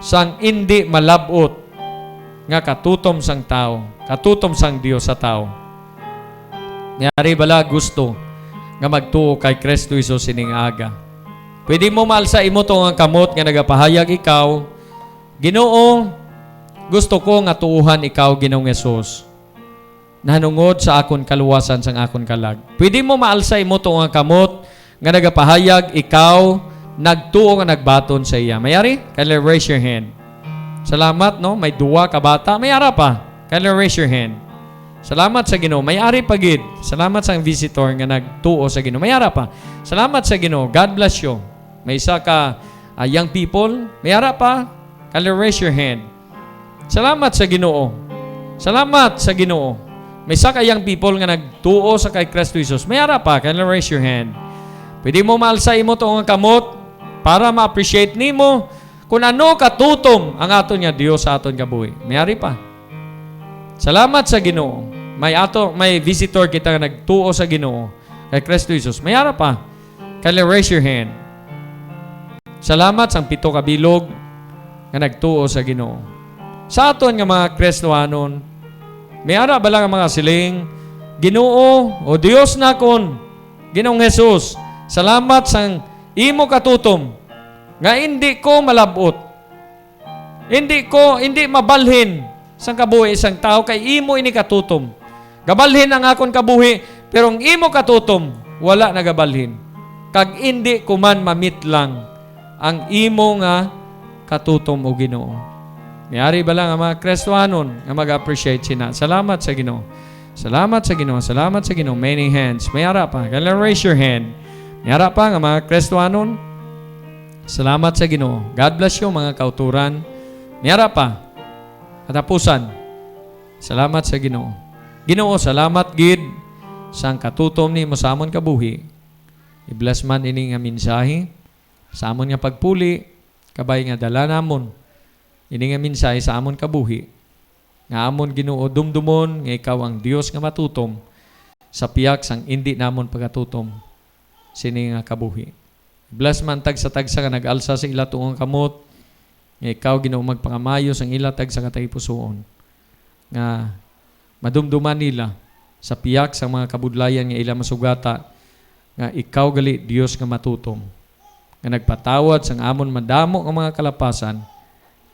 sang indi malab-ot nga katutom sang tawo, katutom sang Dios sa tawo. May ari bala gusto nga magtuo kay Kristo Jesus sining aga? Pwede mo maalsa imo tuo nga kamot nga nagapahayag ikaw, "Ginoo, gusto ko nga tuohan ikaw, Ginoong Jesus, nahanungod sa akon kaluwasan sang akon kalag." Pwede mo maalsa imo tuo nga kamot nga nagapahayag ikaw nagtuo nga nagbaton sa iya? May ari? Kindly raise your hand. Salamat, no? May duwa ka bata. May ara pa? Kindly raise your hand. Salamat sa Ginoo. May ari pa gid. Salamat sa visitor nga nagtuo sa Ginoo. May ara pa? Salamat sa Ginoo. God bless you. May isa ka, ah, young people. May ara pa? Kindly raise your hand. Salamat sa Ginoo. Salamat sa Ginoo. May isa ka young people nga nagtuo sa kay Kristo Jesus. May ara pa? Kindly raise your hand. Pwede mo maalsa imo tuo nga kamot para ma-appreciate nimo kung ano katutom ang aton nga Dios sa aton kabuhi. May ari pa? Salamat sa Ginoo. May ato, may visitor kita nga nagtuo sa Ginoo kay Kristo Jesus. May ara pa? Kindly raise your hand. Salamat sang pito ka bilog nga nagtuo sa Ginoo. Sa aton nga mga Kristohanon, may ara bala nga mga siling, "Ginoo, o Dios nakon, Ginoong Jesus, salamat sang imo katutom nga indi ko malab-ot." Hindi ko, hindi mabalhin sang kabuhi sang tawo, kay imo ini katutom. Gabalhin ang akon kabuhi, pero ang imo katutom wala nagabalhin. Kag indi ko man mamitlang ang imo nga katutom, O Ginoo. May ari bala nga mga Kristohanon nga mag-appreciate sina? Salamat sa Ginoo. Salamat sa Ginoo. Salamat sa Ginoo. Many hands. May ara pa? Kaya raise your hand. May ara pa nga mga Kristohanon? Salamat sa Ginoo. God bless you, mga kauturan. May ara pa. Katapusan. Salamat sa Ginoo. Ginoo, salamat gid sang katutom nimo sa amon kabuhi. I-bless man ini nga mensahe sa amon nga pagpuli, kabay nga dala namon ini nga mensahe sa amon kabuhi, nga amon, Ginoo, dumdumon nga ikaw ang Dios nga matutom sa pihak sang indi namon pagatutom sini nga kabuhi. Bless man tagsa-tagsa nga nag-alsa sa ila tuo nga kamot, nga ikaw, Ginoo, magpangamayo sang ila tagsa ka tagipusoon, nga madumduman nila sa pihak sang mga kabudlayan nga ila masugata, nga ikaw gali, Dios nga matutom, nga nagpatawad sang amon madamo nga mga kalapasan.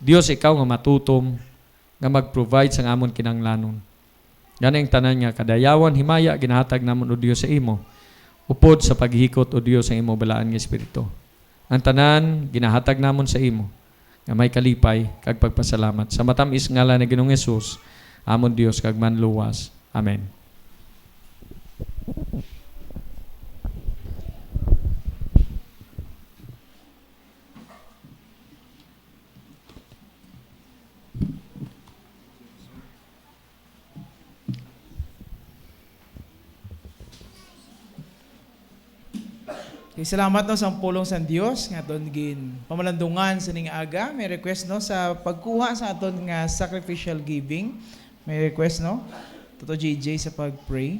Dios, ikaw nga matutom, nga mag-provide sang amon kinahanglanon. Gani ang tanan nga kadayawan, himaya, ginahatag namon, O Dios, sa imo, upod sa paghikot, O Dios, sang imo balaan nga Espiritu. Ang tanan ginahatag namon sa imo, nga may kalipay kag pagpasalamat, sa matamis ngalan ni Ginoong Jesus, amon Dios kag Manluwas. Amen. Okay, salamat, no, sa pulong sang Dios nga aton gin pamalandungan sa ning aga. May request, no, sa pagkuha sa aton nga sacrificial giving. May request, no? Toto J J sa pag-pray.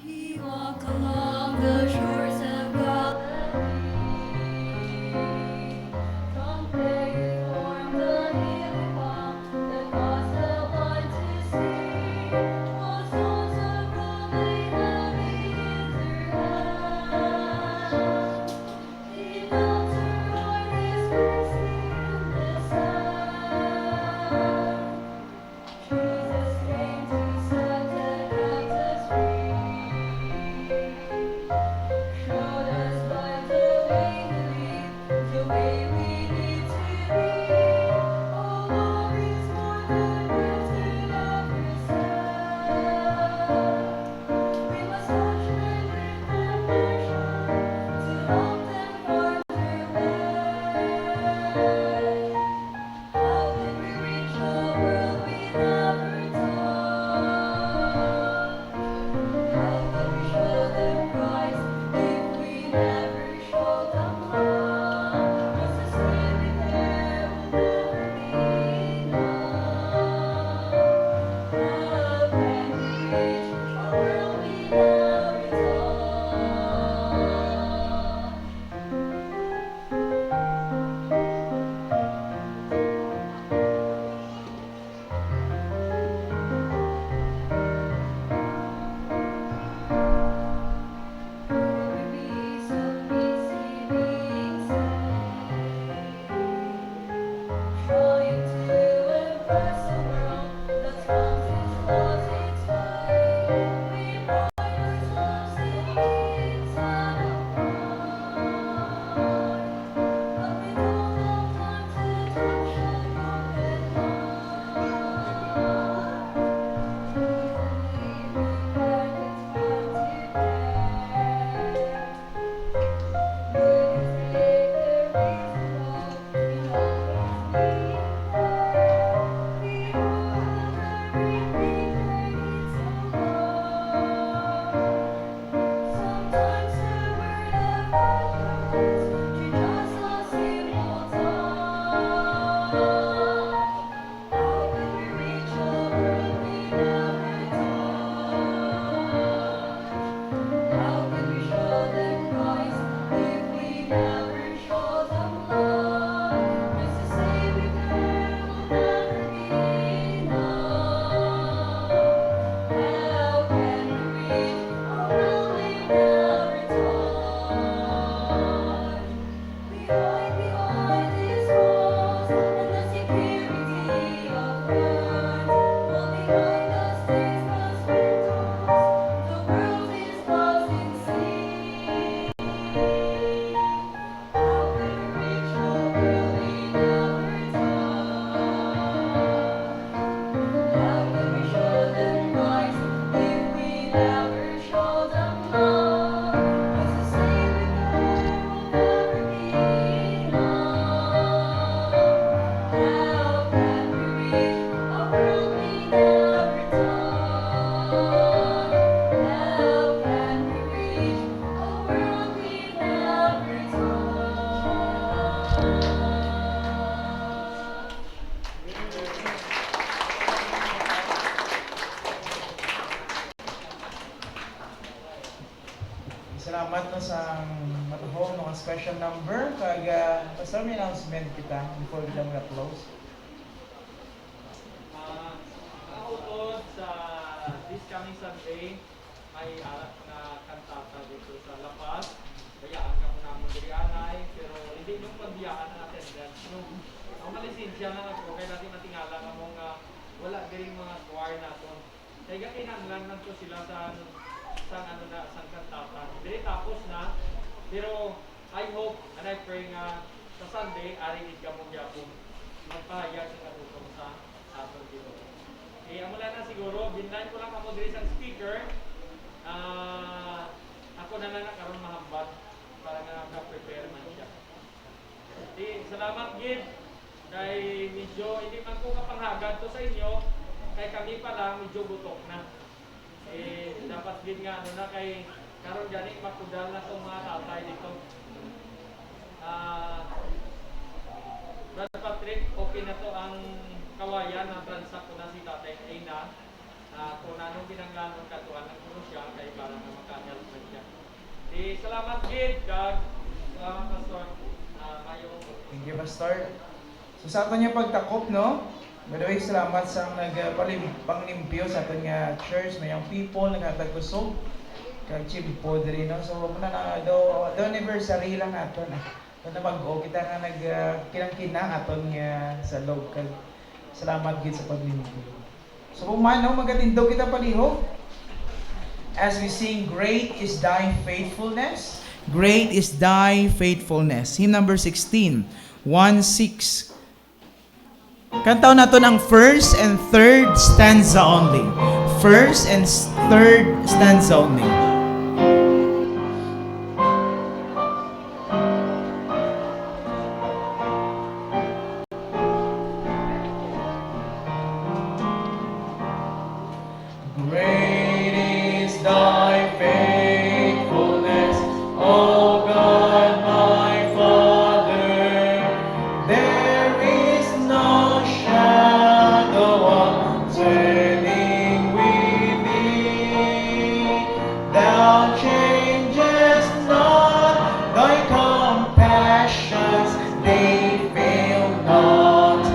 He walked along the shores of Galilee. From there he formed the hill he called Sa matuhong mga special number, kag, ah, basta may announcement kita before kita mag-close. Ah, ang utod sa this coming Sunday, may anak nga kantata dito sa La Paz. Bayaan ka po namin diri, anay, pero hindi nyo pagbiyaan ang attendance, no? Ang malisensya na ako, kaya natin matingala ka mo nga wala diri mga choir naton. Kaya kinahanglan man to sila sa, sa ano na, sa kantata. Diri tapos na, pero I hope and I pray nga sa Sunday, ari gid kamo gyapon magpahayag sa katutom sa aton Ginoo. Eh, amo lang na siguro, binlan ko lang kamo diri sa speaker. Ah, ako na lang na karon mahambal para nga ka-prepare man siya. Di, salamat gid. Kay medyo, hindi man ko kapanghagad to sa inyo, kay kami pa lang, medyo butok na. Eh, dapat gid nga, ano na, kay karon gani, makudal na tong mga tatay dito. Ah, Brad Patrick, okay na to ang kawayan, na-transact ko na si Tatay Ina. Ah, kung anong kinahanglanon ka, tuan lang kuno siya, kay para nga maka-help man siya. Di, salamat gid, kag salamat, Pastor. Ah, mayo. Thank you, Pastor. So, sa aton nga pagtakop, no? By the way, salamat sa nag, ah, palim-, panglimpyo sa aton nga church, may young people, naghatag kusog, kag tiyempo diri, no? So, muna na, do, do anniversary lang naton, ah. Ito na mag-o kita nga nag, ah, kinangkina aton nga sa local. Salamat gid sa paglimpyo. So, humano, magatindog kita palihog. As we sing, "Great is thy faithfulness." Great is thy faithfulness. Hymn number sixteen, one six. Kantaw naton ang first and third stanza only. First and s-, third stanza only. Great is thy faithfulness, O God, my Father. There is no shadow of turning with thee. Thou changest not, thy compassions, they fail not.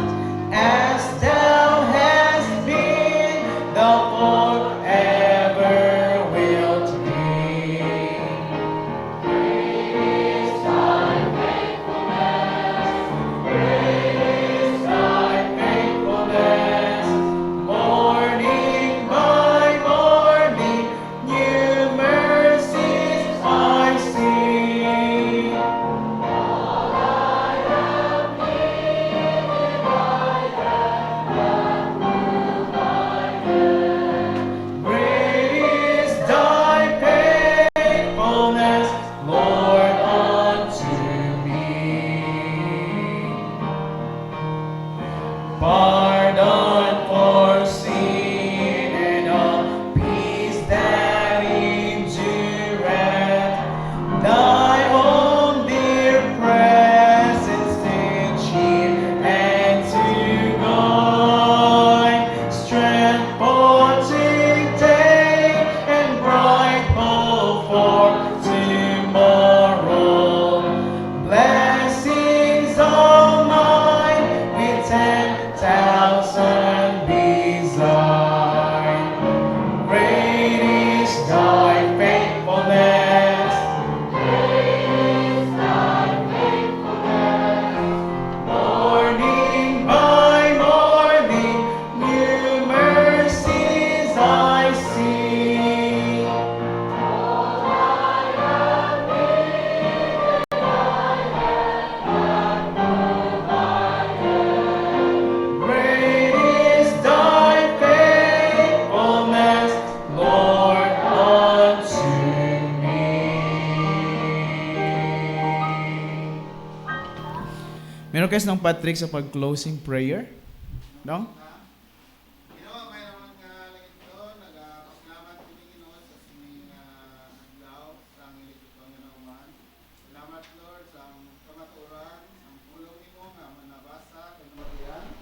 As thou hast been, thou forever wilt be. Great is thy faithfulness, great is thy faithfulness, morning by morning, new mercies I see. All I have needed, thy hand hath provided. Great is thy faithfulness, Lord, unto me. Pardon for sin and a peace that endureth. Thy own dear presence to cheer and to guide. Strength for today and bright hope for tomorrow. Blessings all mine with ten thousand beside. Great is thy faithfulness. Great is thy faithfulness. Morning by morning, new mercies I see. All I have needed, thy hand hath provided. Great is thy faithfulness, Lord, unto me. Meron kayo sa Nong Patrick sa pag-closing prayer? No? Ginoo, may naman nga langit, Lord, nagapasalamat kami, Ginoo, sa sining, ah, adlaw, sa ang iligpang nga nahuman. Salamat, Lord, sa ang kamatuoran, sa ang pulong nimo nga nabasa kag nabatian.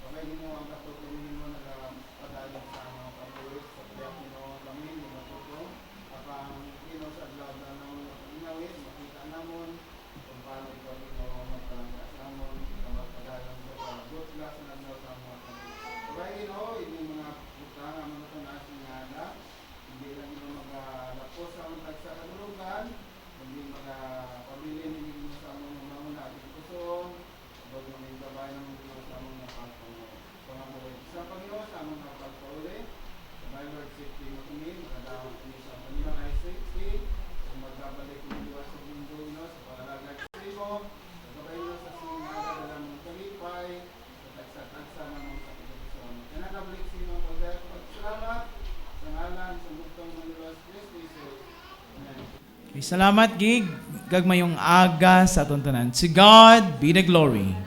Kamay nimo ang katugon nimo nagapadayon sa mga pagbulig sa tiyak nimo kami, Ginoo, tugon. Apang, Ginoo, sa adlaw na naman, Lord, safety mo kami, makadawat kami sa Panginoon ay safety. Kung magkabalik kami liwat sa mundo, Ginoo, sa pag-alagad sa imo, pagkabay mo sa sinagad na mong kalipay, sa tagsa-tagsa na mong sakripisyo. Kanang kabalik sa imong pagdayag, pagsalamat, sa ngalan sa bugtong Manluluwas Kristo Jesus. Amen. Okay, salamat, Gig. Gagmayong aga sa aton tanan. To God be the glory.